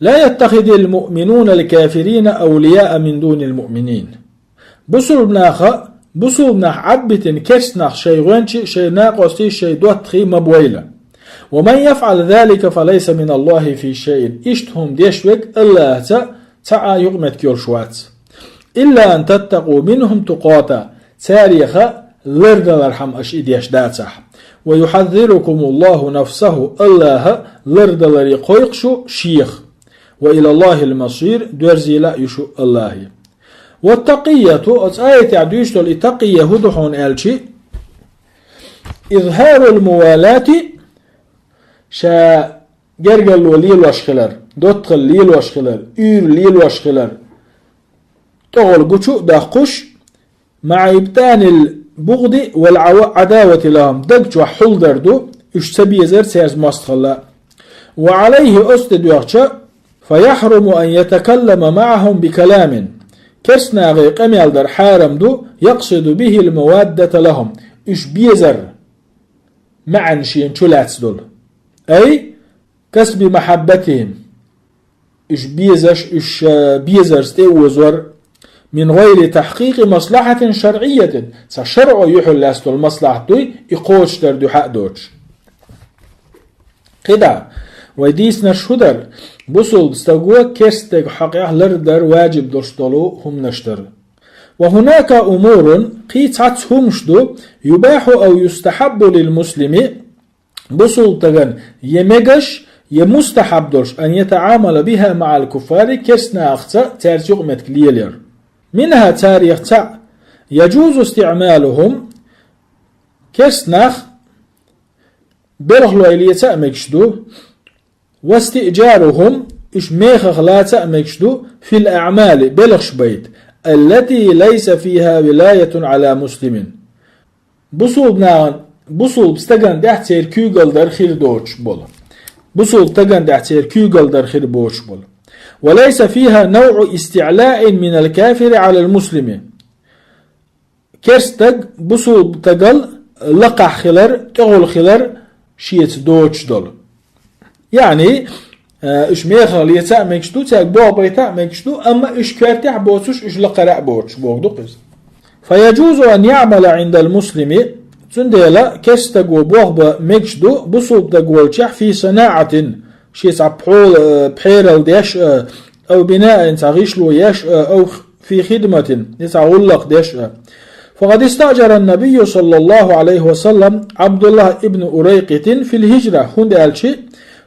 لا يتخذ المؤمنون الكافرين أولياء من دون المؤمنين. Бусулба наха, бусулба нах Ӏадбитина керста нах шайн гӀоьнчий, шайн накъостий, шайн доттагӀий ма бойла. ومن يفعل ذلك فليس من الله في شيء. Иштта хӀума деш верг АллахӀаца цхьа а юкъаметтиг йолуш вац. إلا أن تتقوا منهم تقاة. Царех лардалархьама аша и деш дацахь. ويحذركم الله نفسه. АллахӀа лардаларе кхойкху шу Шех. وإلى الله المصير. Доьрзийла а ю шу АллахӀе. والتقية, оцу аятехь дуьйцуш долу и такъия хӀун ду хьуна аьлча, إظهار الموالاة, ша гергарло лелош хилар, доттагӀалла лелош хилар, уьйр лелош хилар, тӀехула гучу а доккхуш, مع إبطان البغض والعداوة لهم, даг чохь хьулдар ду, уьш ца безар цаьрца мостагӀалла. وعليه, оцу тӀе доьхча, فيحرم أن يتكلم معهم بكلام, керста нахе къамел дар хьарам ду, يقصد به المودة لهم, уьш безар маьӀна шена чу лаьцна долу. أي كسب محبتهم, уьш безаш, уьш, э, безарца тӀеозор, من غير تحقيق مصلحة شرعية, цхьа шарӀо юьхьал лаьцна долу маслахьат дуй, и кхочушдар дуьхьа а доцуш. КхидӀа, вай дийцинарш хӀун дара? Бусулба стаго керста стеган хьокъехь лардар важиб долуш долу хӀуманаш дара. وهناك أمور, кхин цхьацца хӀуманаш ду, يباح أو يستحب للمسلم, бусулба стагана я мегаш, я мустахьаб долуш, أن يتعامل بها مع الكفار, керста нахаца цаьрца юкъаметтиг лелор. منها, царех цхьаъ, يجوز استعمالهم, керста нах белхалой леца а мегаш ду, واستئجارهم, уьш мехах лаца а мегаш ду, في الأعمال, белхаш байта, التي ليس فيها ولاية على مسلم. Бусулба нахана, бусулба стагана тӀехь церан куьйгалла дар хир доцуш болу. Бусулба стагана тӀехь церан куьйгалла дар хир боцуш болу. وليس فيها نوع استعلاء من الكافر على المسلم. Керста стаг бусулба стагал лакхахь хилар, тӀехула хилар шеца доцуш долу. Яъни, э, уьш мехах леца а мегаш ду, цаьрга болх байта а мегаш ду, амма уьш коьртехь а боцуш, уьш лакхара а боцуш, бохург ду-кх иза. فيجوز أن يعمل عند المسلم, цундела керста стаго болх бан мегаш ду бусулба стаг волчохь, في صناعة, шен цхьа пхьола, э, пхьерал деш а, أو بناء, цхьа гӀишло еш а, أو في خدمة, я цхьа гӀуллакх деш а. فقد استأجر النبي صلى الله عليه وسلم عبد الله بن أريقط في الهجرة, хӀунда аьлча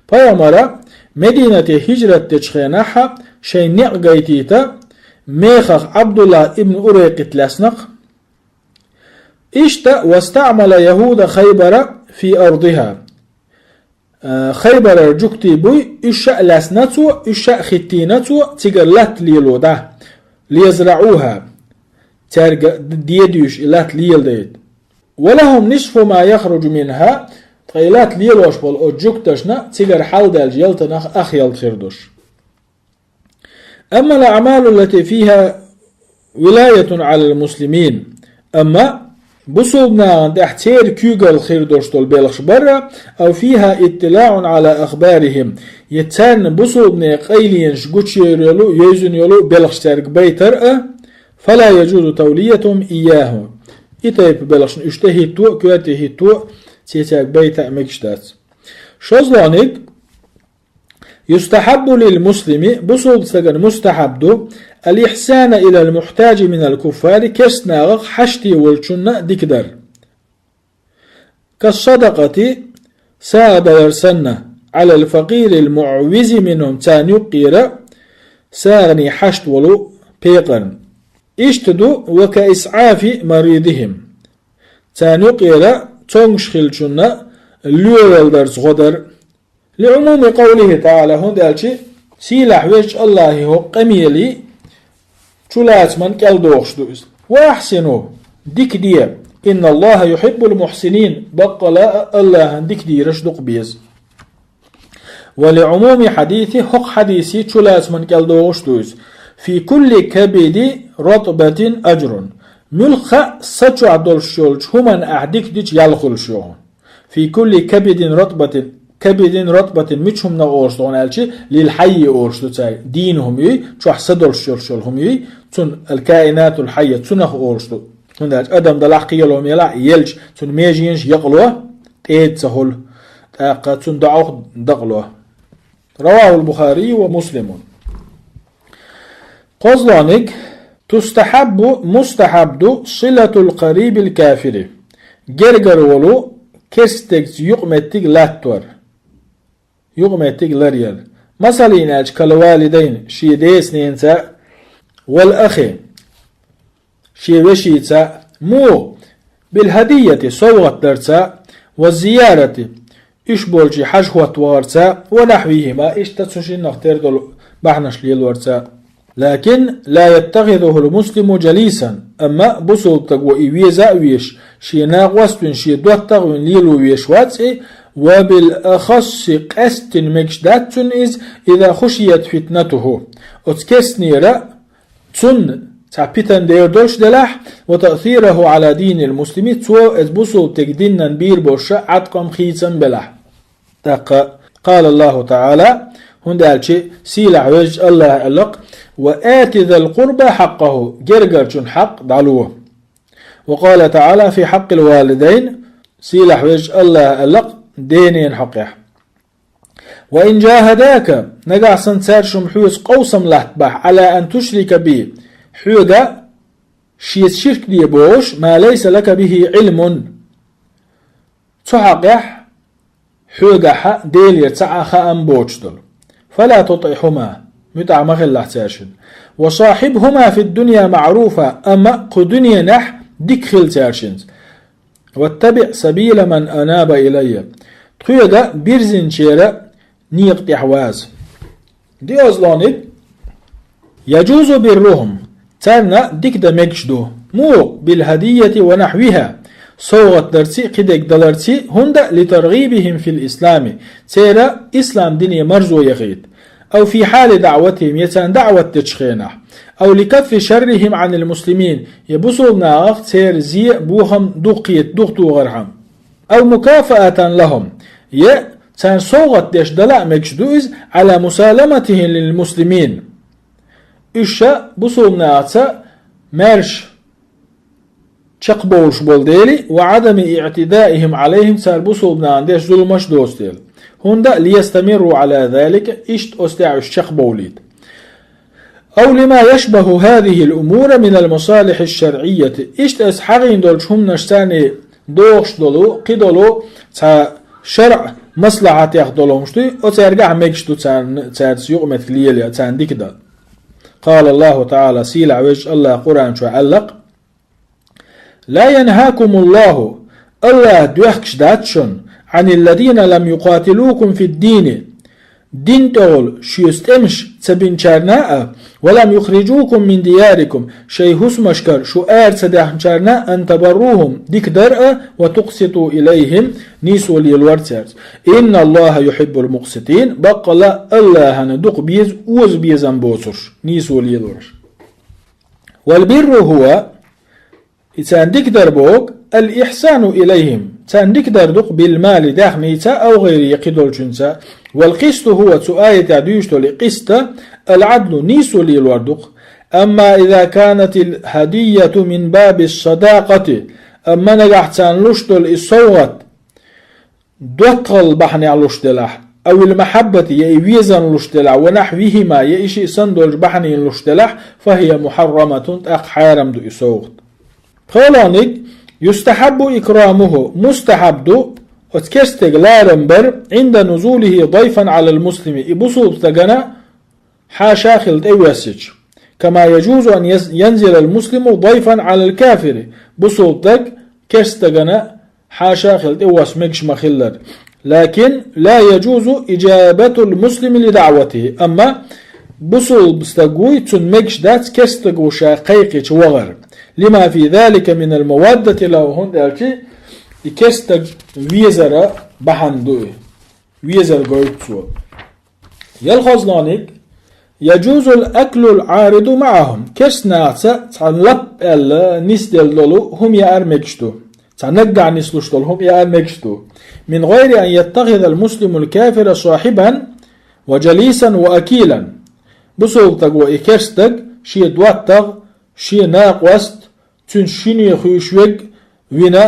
пайхамара Мединате хӀижрат дечу хенахь шайн некъ гайтийта мехах Ӏабдуллахь ибн Урайкъит лаьцна-кх. Иштта, واستعمل يهود خيبر في أرضها. Э, Хайбарара жуьгтий буй, уьш а лаьцна цо, уьш а хӀиттийна цо, цигара латта лело дӀа. ليزرعوها. Цаьрга д-, дедуьйш и латта леладайта. ولهم نصف ما يخرج منها, ткъа и латта лелош болу оцу жуьгташна цигара хьалдаьллачу ялтанах ах ялта хир долуш. أما الأعمال التي فيها ولاية على المسلمين, амма бусулбанахана тӀехь церан куьйгалла хир долуш долу белхаш бара, أو فيها اطلاع على أخبارهم, я царна бусулбанийн къайленаш гучуйийр йолу, йовзина йолу белхаш цаьрга байтар а, فلا يجوز توليتهم إياه. И тайпа белхашна уьш тӀехӀитто а, коьртехӀитто а, цецаьрга байта а мегаш дац. ШозлагӀниг, يستحب للمسلم, бусулба стагана мустахьаб ду, الإحسان إلى المحتاج من الكفار, керстанагӀах хьаште волчунна дика дар. كالصدقة, сагӀа далар санна, على الفقير المعوز منهم, царна юккъера сагӀане хьашт волу пекъарна. Иштта ду, وكإسعاف مريضهم, царна юккъера цомгуш хиллачунна лоьвалдарца гӀо дар. لعموم قوله تعالى, хӀунда аьлча сийлахь везачу АллахӀан хӀокху къамелан чулацаман кӀел дохуш ду иза. وأحسنوا, дика де, إن الله يحب المحسنين, баккъала а АллахӀана дика дийраш дукха беза. ولعموم حديثه, хӀокху хьадисан чулацаман кӀел дохуш ду иза. في كل كبد رطبة أجر. Муьлхха а са чохь долуш йолчу хӀуманна ахь дика дича ял хуьлуш ю хьуна. في كل كبد رطبة, كبد رطبة мича хӀуманах олуш ду хьуна аьлча, للحي олуш ду цаьрга. Дийна хӀума юй, чохь са долуш йолуш йолу хӀума юй, цунна الكائنات الحية, цунах олуш ду. ХӀунда аьлча адам далахь, кхин йолу хӀума елахь, елча, цунна меженаш якъало, тӀеда ца хуьлу, тӀаккха цунна доӀах дакъало. رواه البخاري ومسلم. КхозлагӀниг, تستحب, мустахьаб ду, صلة القريب الكافر, гергара волу керстегца юкъаметтиг латтор, юкъаметтиг ларъяр. Масала аьлча, كالوالدين, шен деца-ненаца, والأخ, шен вешица, муха, بالهدية, совгӀат дарца, والزيارة, уьш болчу хьажа хӀотта вахарца, ونحوهما, иштта цу шиннах тера долу бахьанаш лелорца. لكن لا يتخذه المسلم جليسا, амма бусулба стага и веза а везаш, шен накъост а вина, шен доттагӀа а вина лело везаш вац и, وبالأخص, къаьсттина мегаш дац цунна иза, إذا خشيت فتنته, оцу керстанера цунна цхьа питана дер долуш делахь, وتأثيره على دين المسلم, цо иза бусулба стеган динан бийр болуш Ӏаткъам хийцам белахь. ТӀаккха قال الله تعالى, хӀунда аьлча сийлахь везачу АллахӀа аьлла-кх: وآت ذا القربى حقه, гергарчун хьакъ дӀало. وقال تعالى في حق الوالدين, сийлахь везачу АллахӀа аьлла-кх денен хьокъехь: وإن جاهداك, нагахь санна цаьршимма хьоьца къовсам латтабахь, على أن تشرك بي, хьоьга шеца ширк де бохуш, ما ليس لك به علم, цу хьакъехь хьоьгахьа Делера цхьа а хаам боцуш долу. فلا تطعهما, муьтӀахь ма хилалахь цаьршинна. وصاحبهما في الدنيا معروفا, амма кху дуьненахь дика хила цаьршинца. واتبع سبيل من أناب إلي, тхоьга бирзинчеран некъа тӀехь ваза. ДиозлонигӀ, يجوز برهم, царна дика дан мегаш ду. Муха? بالهدية ونحوها, совгӀат дарций, кхидерг даларций, хӀунда? لترغيبهم في الإسلام, церан ислам дине марзо яхийта. أو في حال دعوتهم, я царна даӀват дечу хенахь. أو لكف شرهم عن المسلمين, я бусулба нахах церан зе а, бохам а дукха кхета, дукха тухархьама. أو مكافأة لهم, я царна совгӀат деш дала а мегаш ду иза, على مسالمتهم للمسلمين. Уьш ша бусулба нахаца маьрша чекхбовлуш болу дела, وعدم اعتدائهم عليهم, цара бусулба нахана деш зуламаш доцу дела. ХӀунда? ليستمروا على ذلك, иштта оцу тӀехь уьш чекхбовлийта. أو لما يشبه هذه الأمور من المصالح الشرعية. Иштта аса хьагӀийна долчу хӀуманаш царний дохуш долу, кхидолу цхьа шарӀ маслахьатех долу хӀумаш дуй, оцаьргахь мегаш ду царна, цаьрца юкъаметтиг лелаян, царна дика дан. قال الله تعالى, сийлахь везачу АллахӀа Къуръан чохь аьлла-кх: لا ينهاكم الله, АллахӀ доьхкаш дац шуна, عن الذين لم يقاتلوكم في الدين, дин тӀехула шуьца тӀемаш ца бинчарна а, ولم يخرجوكم من دياركم, шайн хӀусамашкара шу ара ца даьхначарна а, أن تبروهم, дика дар а, وتقسطوا إليهم, нийсо лелор цаьрца. إن الله يحب المقسطين, баккъала а АллахӀана дукха беза оза безам боцурш, нийсо лелорш. والبر هو И царна дика дар боху, الإحسان إليهم, царна дика дар ду-кх, بالمال, даьхница, أو غيره, я кхидолчуьнца. والقسط هو, цу аятехь дуьйцуш долу и къист, العدل, нийсо лелор ду-кх. أما إذا كانت الهدية من باب الصداقة, амма нагахь царна луш долу и совгӀат доттагӀалла бахьанехь луш делахь, أو المحبة, я и везарна луш делахь, ونحوهما, я и шиъ санна долчу бахьанийн луш делахь, فهي محرمة, тӀаккха хьарам ду и совгӀат. ПхоьалгӀаниг, يستحب إكرامه, мустахьаб ду оцу керста стеган ларам бар, عند نزوله ضيفا على المسلم, и бусулба стагана хьаша хилла тӀевоьссича. كما يجوز أن يز-, ينزل المسلم ضيفا على الكافر, бусулба стаг керста стагана хьаша хилла тӀевосса мегаш ма-хиллара. لكن لا يجوز إجابة المسلم لدعوته, амма бусулба стаг вуй, цунна мегаш дац керста стага ша кхайкхича вахар. لما في ذلك من المودة له, хӀунда аьлча и керста стаг везара бахьана ду и, везар гойту цо. ЯлхолгӀаниг, يجوز الأكل العارض معهم, керста нахаца цхьана лап аьлла нисделла долу хӀума яар мегаш ду, цхьа наггахь нислуш долу хӀума яар мегаш ду, من غير أن يتخذ المسلم الكافر صاحبا وجليسا وأكيلا. Бусулба стага и керста стаг шен доттагӀа, шен накъост, цуьнан шине хуьйшург вина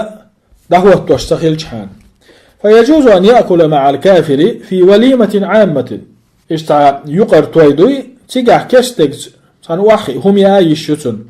дӀахӀоттош ца хилчхьана. فيجوز أن يأكل مع الكافر في وليمة عامة. Иштта юкъара той дуй, цигахь керста стегца цхьана охьахиъна хӀума яа йиш ю цунна.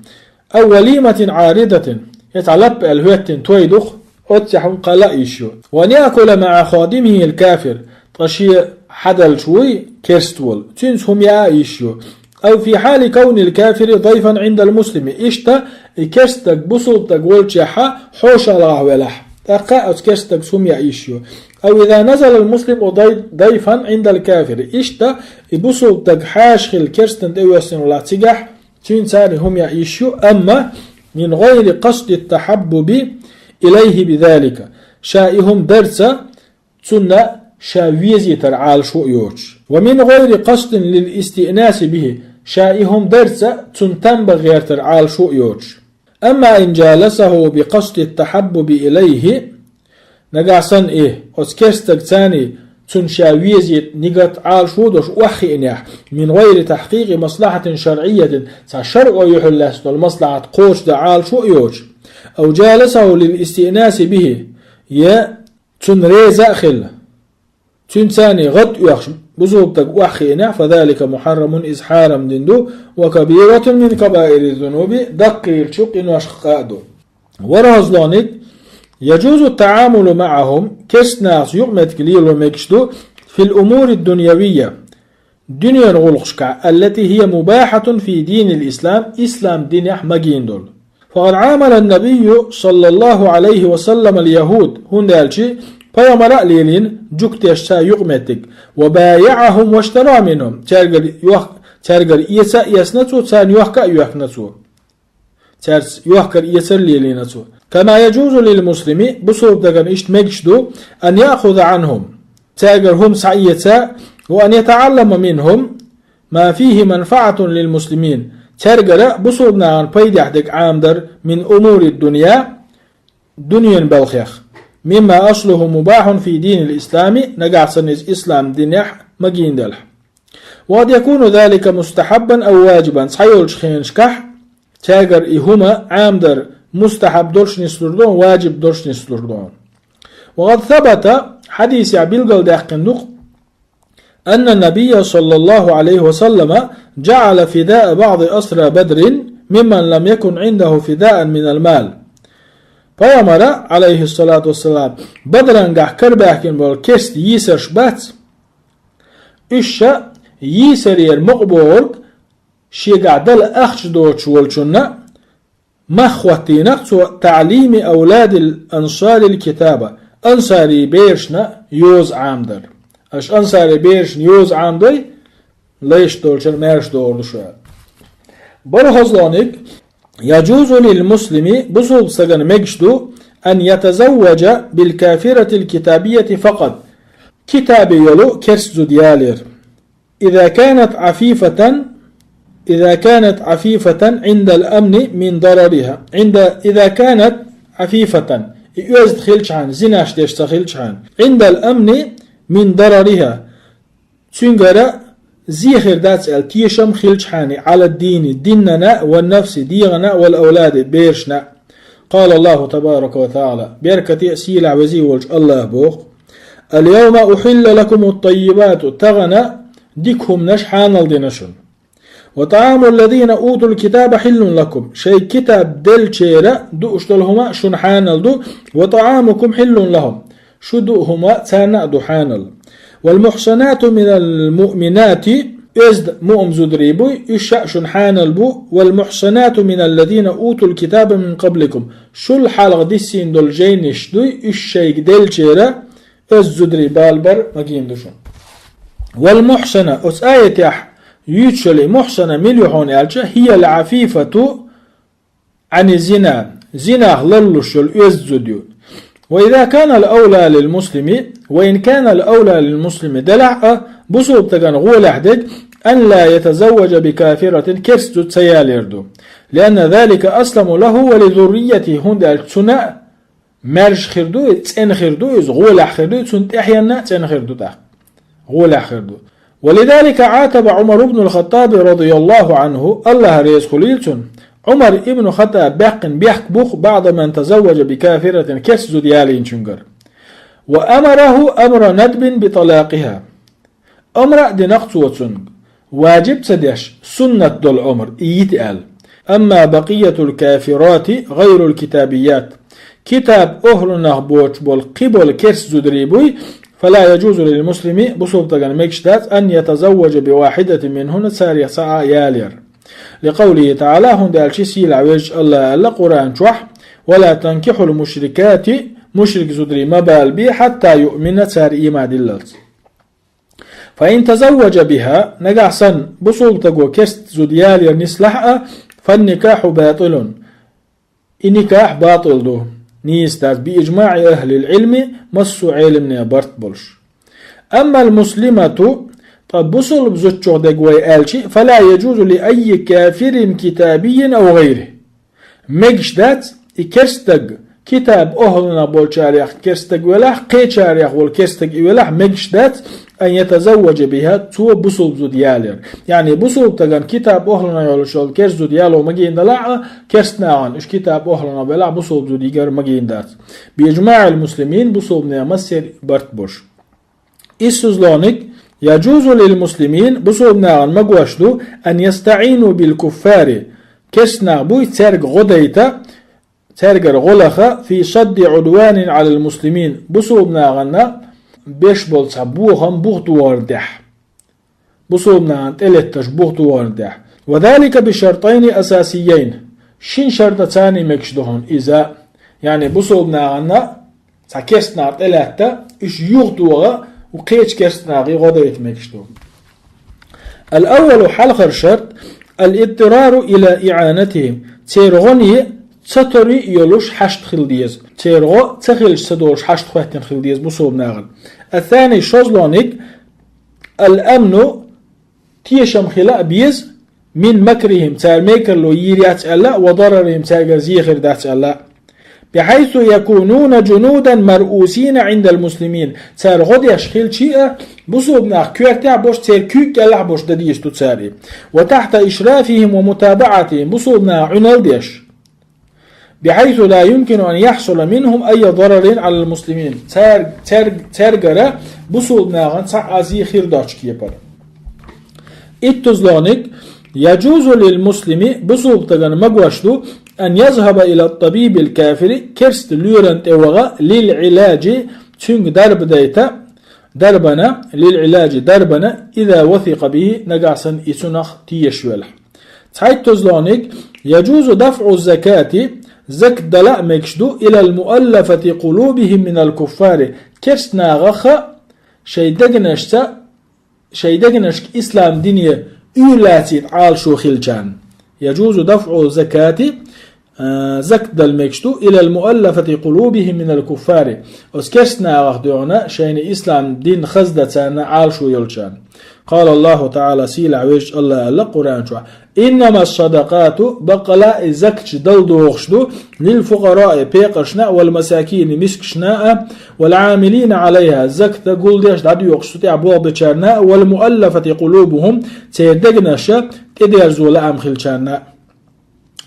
أو وليمة عارضة, я цхьа лап аьлла хӀоьттина той ду-кх, оццехь хӀума кхалла а йиш ю. وأن يأكل مع خادمه الكافر, ткъа шен хьадалча вуй керста волу, цуьнца хӀума яа а йиш ю. أو في حال كون الكافر ضيفا عند المسلم. Иштта и керста стаг бусулба стаг волчехьа хьошалгӀахь велахь, тӀаккха оцу керста стагца хӀума яа йиш ю. أو إذا نزل المسلم ضي-, ضيفا عند الكافر. Иштта и бусулба стаг хьаша хилла керста стагана тӀевоьссина велахь цигахь, цуьнца царна хӀума яа йиш ю, амма من غير قصد التحبب إليه بذلك. Ша и хӀума дарца цунна ша везийтар Ӏалашо а йоцуш. ومن غير قصد للاستئناس به, ша и хӀума дарца цунна там бан гӀертар Ӏалашо а йоцуш. أما إن جالسه بقصد التحبب إليه, нагахь санна и, оцу керста стагца цунна ша везийта нигат Ӏалашо а долуш охьахиънехь, من غير تحقيق مصلحة شرعية, цхьа шарӀо юьхьарлаьцна долу маслахьат кхочушдан Ӏалашо а йоцуш. أو جالسه للاستئناس به, я цунна реза а хилла, цуьнца царна гӀатта оьхуш бусулба стаг охьахиънехь, فذلك محرم, иза хьарам дина ду, وكبيرة من كبائر الذنوب, даккхийчу къиношкахь а ду. ВорхӀазлониг, يجوز التعامل معهم, керста нахаца юкъаметтиг лело мегаш ду, في الأمور الدنيوية, дуьненан гӀуллакхашкахь, التي هي مباحة في دين الإسلام, ислам динехь магийна долу. فقد عامل النبي صلى الله عليه وسلم اليهود, хӀунда аьлча пайхамара а лелийна жуьгташца юкъаметтиг, وبايعهم واشترى منهم, цаьргара йох-, цаьргара эца а эцна цо, царна йохка а йоьхкина цо. Цаьрца йохкар эцар лелийна цо. كما يجوز للمسلم, бусулба стагана иштта мегаш ду, أن يأخذ عنهم, цаьргара хӀума схьаэца, وأن يتعلم منهم ما فيه منفعة للمسلمين, цаьргара бусулба нахана пайдехь дерг Ӏамадар, من أمور الدنيا, дуьненан балхех, مما أصله مباح في دين الإسلام, нагахь санна иза ислам динехь магийна делахь. وقد يكون ذلك مستحبا أو واجبا, цхьайолчу хенашкахь цаьргара и хӀума Ӏамадар мустахьаб долуш нислур ду, важиб долуш нислур ду. وقد ثبت, хьадисехь билгалдаьккхина ду-кх, أن النبي صلى الله عليه وسلم جعل فداء بعض أسرى بدر ممن لم يكن عنده فداء من المال. Пайхамара, عليه الصلاة والسلام, Бадрангахь карабаьхкина болу керста йийсарш бац, уьш ша йийсарера мукъа богӀург шегахь дала ахча доцуш волчунна мах хӀоттийнакх цо, تعليم أولاد الأنصار الكتابة, ансарийн берашна йоза Ӏамадар. Аша ансарийн берашна йоза Ӏамадой, лайш долчара маьрша догӀур ду шу аьлла. БархӀазлониг, يجوز للمسلم, бусулба стагана мегаш ду, أن يتزوج بالكافرة الكتابية فقط, китаби йолу керста зуда ялера. إذا كانت عفيفة, إذا كانت عفيفة عند الأمن من ضررها. عند، إذا كانت عفيفة, и оьзда хилча хьана, зинаш деш ца хилча хьана. عند الأمن من ضررها. Цуьнгара зе хир дац аьлла тешам хилча хьана, على الدين, динана, والنفس, дегӀана, والأولاد, берашна. قال الله تبارك وتعالى, беркате а сийлахь везий волчу АллахӀа боху: اليوم أحل لكم الطيبات, тахана дика хӀуманаш хьанал дина шуна. وطعام الذين أوتوا الكتاب حل لكم, шайн китаб деллачеран дууш долу хӀума шуна хьанал ду, وطعامكم حل لهم, шу дуу хӀума царна а ду хьанал. والمحصنات من المؤمنات, оьзда муъмин зударий буй, уьш а шуна хьанал бу, والمحصنات من الذين أوتوا الكتاب من قبلكم, шул хьалха диссина долу жайнаш дуй, уьш шайга деллачеран, оьзда зударий бала бар магийна ду шуна. والمحصنة, оцу аятехь юьйцуш йолу и мухьсана мила ю хьуна аьлча, هي العفيفة عن الزنا, зинах ларлуш йолу оьзда зуда ю. وإذا كان الأولى للمسلم, وإن كان الأولى للمسلم, делахь а бусулба стагана гӀолехь дерг, أن لا يتزوج بكافرة, керста зуда ца ялор ду. لأن ذلك أسلم له ولذريته, хӀунда аьлча цунна а маьрша хир ду, цӀена хир ду, иза гӀолехь хир ду, цунна тӀаьхьенна а цӀена хир ду тӀаккха. ГӀолехь хир ду. ولذلك عاتب عمر بن الخطاب رضي الله عنه, АллахӀ реза хуьлийла цунна, Ӏумар ибн Хаттаб баьккхина бехк бух, بعض من تزوج بكافرة, керста зуда ялийначуьнгара. وأمره أمر ندب بطلاقها. Омра а динакх цо цунга, важиб ца деш, суннат долу омра, и йита аьлла. أما بقية الكافرات غير الكتابيات, китаб охӀлунах боцуш болу кхин болу керста зударий буй, فلا يجوز للمسلم, бусулба стагана мегаш дац, أن يتزوج بواحدة منهن, царех цхьа а ялор. لقوله تعالى, хӀунда аьлча сийлахь везачу АллахӀа аьлла Къуръан чохь: ولا تنكحوا المشركات, мушрик зударий ма балабе, حتى يؤمن, цара ийман диллалц. فإن تزوج بها, нагахь санна бусулба стага керста зуда ялор нислахь а, فالنكاح باطل, и никахь батӀил ду, нийса дац, بإجماع أهل العلم, массо а Ӏеламнехан барт болуш. أما المسلمة, ткъа бусулба зудчух дерг вай аьлча, فلا يجوز لأي كافر كتابي أو غيره. Мегаш дац, и керста стаг, китаб охӀлунах болчарех керста стаг велахь, кхечарех волу керста стаг и велахь, мегаш дац, أن يتزوج بها, цо бусулба зуда ялор. Яъни бусулба стагана китаб охӀлунах йолуш йолу керста зуда яло магийна далахь а, керста нахана уьш китаб охӀлунах белахь, бусулба зуда йигар магийна дац. بإجماع المسلمين, бусулбанехан массеран барт болуш. Иссазлониг, يجوز للمسلمين, бусулба нахана магош ду, أن يستعينوا بالكفار, керста нах буй, цаьрга гӀо дайта, цаьргара гӀо лаха, في صد عدوان على المسلمين, бусулба нахана беш болу цхьа бохам бух догӀарна тӀехь. Бусулба нахана тӀелетташ бух догӀарна тӀехь. وذلك بشرطين أساسيين. Шина шарта царний мегаш ду хьуна иза. Яъни бусулба нахана цхьа керста нах тӀелаьтта, уьш юха догӀа, кхечу керста нахе гӀо дайта мегаш ду. الأول, хьалхара шарт, الاضطرار إلى إعانتهم. Церан гӀоне ца торе йолуш хьашт хила деза. Церан гӀо ца хилча ца долуш хьашт хӀоьттина хила деза бусулба нахана. الثاني, шозлониг, الأمن, тешам хила а беза, من مكرهم, цара мекарло йийр яц аьлла, وضررهم, цаьргара зе хир дац аьлла. بحيث يكونون جنودا مرؤوسين عند المسلمين. Цара гӀо деш хилча а, бусулба нах коьртехь а болуш, церан куьйга кӀелахь а болуш дан дезаш ду цара и. وتحت إشرافهم ومتابعتهم, бусулба наха Ӏуьнал деш. بحيث لا يمكن أن يحصل منهم أي ضرر على المسلمين. Цаьр-, цаьр-, цаьргара бусулба нахана цхьа а зе хир доцчу кепара. Иттазлониг, يجوز للمسلم, бусулба стагана магош ду, أن يذهب إلى الطبيب الكافر, керста лоьрана тӀе ваха, للعلاج, цуьнга дарба дайта, дарбана, للعلاج, дарбана, إذا وثق به, нагахь санна и цунах тешаш велахь. Цхьайттазлониг, يجوز دفع الزكاة, закат дала а мегаш ду, إلى المؤلفة قلوبهم من الكفار, керста нахаха шайн дегнашца, шайн дегнашка ислам дине уьйр лацийта Ӏалашо хилчарна. يجوز دفع الزكاة, а, закат дала мегаш ду, إلى المؤلفة قلوبهم من الكفار. Оцу керста нахах дуьхьал шайна ислам дин хаздан царна Ӏалашо йолчарна. قال الله تعالى, сийлахь везачу АллахӀа аьлла Къуръан чохь: إنما الصدقات, баккъала а закаташ дала догӀуш ду, للفقراء, пекъаршна а, والمساكين, мискашна а, والعاملين عليها, закат гулдеш, дӀадоькъуш цу тӀехь болх бечарна а, والمؤلفة قلوبهم, церан дегнаш тӀедерзо лаам хилчарна а.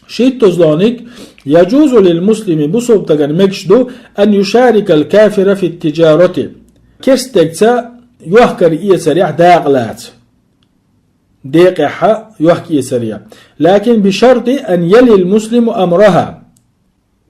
Шийттазлониг, يجوز للمسلم, бусалба стагана мегаш ду, أن يشارك الكافر في التجارة, керста стегца йохкар-эцарехь дакъа лаца. Декъехьа йохка-эцаре. لكن بشرط أن يلي المسلم أمرها.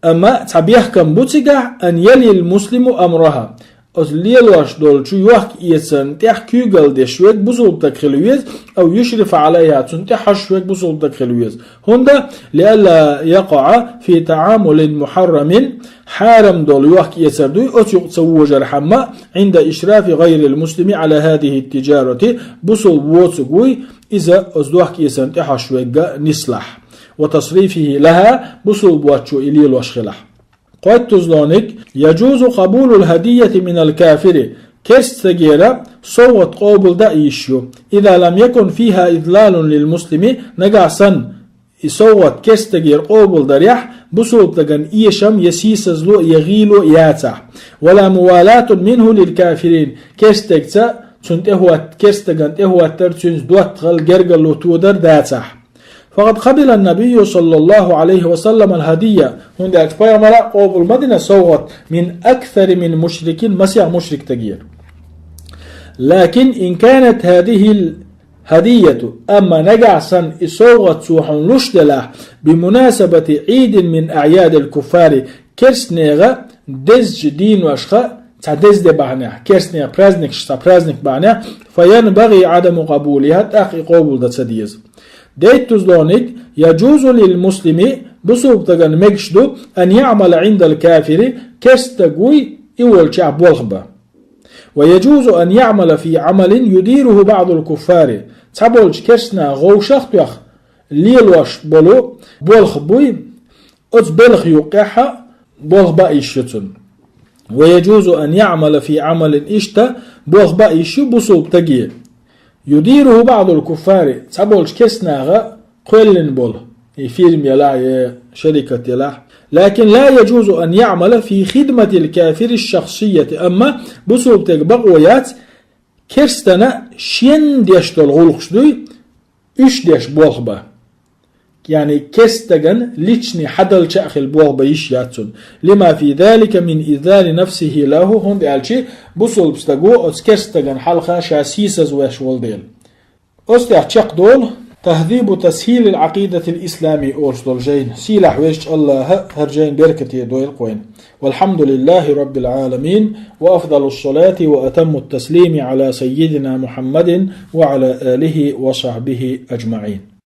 Амма цхьа бехкам бу цигахь, أن يلي المسلم أمرها. Оцу лелош долчу йохка-эцарна тӀехь куьйгалла деш верг бусалба стаг хила веза, أو يشرف عليها, цунна тӀе хьожуш верг бусалба стаг хила веза. ХӀунда, لئلا يقع في تعامل محرم, хьарам долу йохка-эцар дуй, оцу юкъа ца вожархьама, عند إشراف غير المسلم على هذه التجارة, бусалба воцург вуй, иза оцу йохка-эцарна тӀе хьожуш верг нислахь. وتصريفه لها, бусалба воцчо и лелош хилахь. Кхойттазлониг, يجوز قبول الهدية من الكافر, керста стагера совгӀат къобалдан йиш ю, إذا لم يكن فيها إذلال للمسلم, нагахь санна и совгӀат керста стагера къобалдарехь бусалба стагана эшам я сийсазло, я гӀийло яцахь, ولا موالاة منه للكافرين, керста стегца цунна тӀехӀотт-, керста стагана тӀехӀоттар, цуьнца доттагӀалла, гергарло тодар дацахь. فقد قبل النبي صلى الله عليه وسلم الهدية, хӀунда аьлча пайхамара къобал ма дина совгӀат, من أكثر من مشرك, масех мушрик стагера. لكن إن كانت هذه الهدية, амма нагахь санна и совгӀат цо хьуна луш делахь, بمناسبة عيد من أعياد الكفار, керстанехан дезачу дийношха цхьа деза де бахьанехь, керстанехан праздникаш цхьа праздник бахьанехь, فينبغي عدم قبولها, тӀаккха и къобалдан ца деза. Дейттазлониг, يجوز للمسلم, бусалба стагана мегаш ду, أن يعمل عند الكافر, керста стаг вуй, и волчохь болх бан. ويجوز أن يعمل في عمل يديره بعض الكفار, цхьаболчу керстанаха гӀовшах а тоьхна лелош болу болх буй, оцу белхан юккъехь болх бан йиш ю цунна. ويجوز أن يعمل في عمل, иштта болх бан йиш ю бусалба стаге. يديره بعض الكفار, цхьаболчу керстанаха кхоьллина болу, и фирма елахь, я шерикат елахь. لكن لا يجوز أن يعمل في خدمة الكافر الشخصية, амма бусалба стеган бакъо яц, керстанна шен деш долу гӀуллакхаш дуй, уьш деш болх бан. Яъни керста стагана личный хьадалча а хила болх бан йиш яц цунна. لما في ذلك من إذلال نفسه له, хӀунда аьлча бусалба стаг ву оцу керста стагана хьалха ша сийсазвеш волу дела. Оцу тӀехь чекхдолу تهذيب تسهيل العقيدة الإسلامية олуш долу жайна. Сийлахь везачу АллахӀа хӀара жайна беркате дойла кхойна. والحمد لله رب العالمين، وأفضل الصلاة وأتم التسليم على سيدنا محمد وعلى آله وصحبه أجمعين.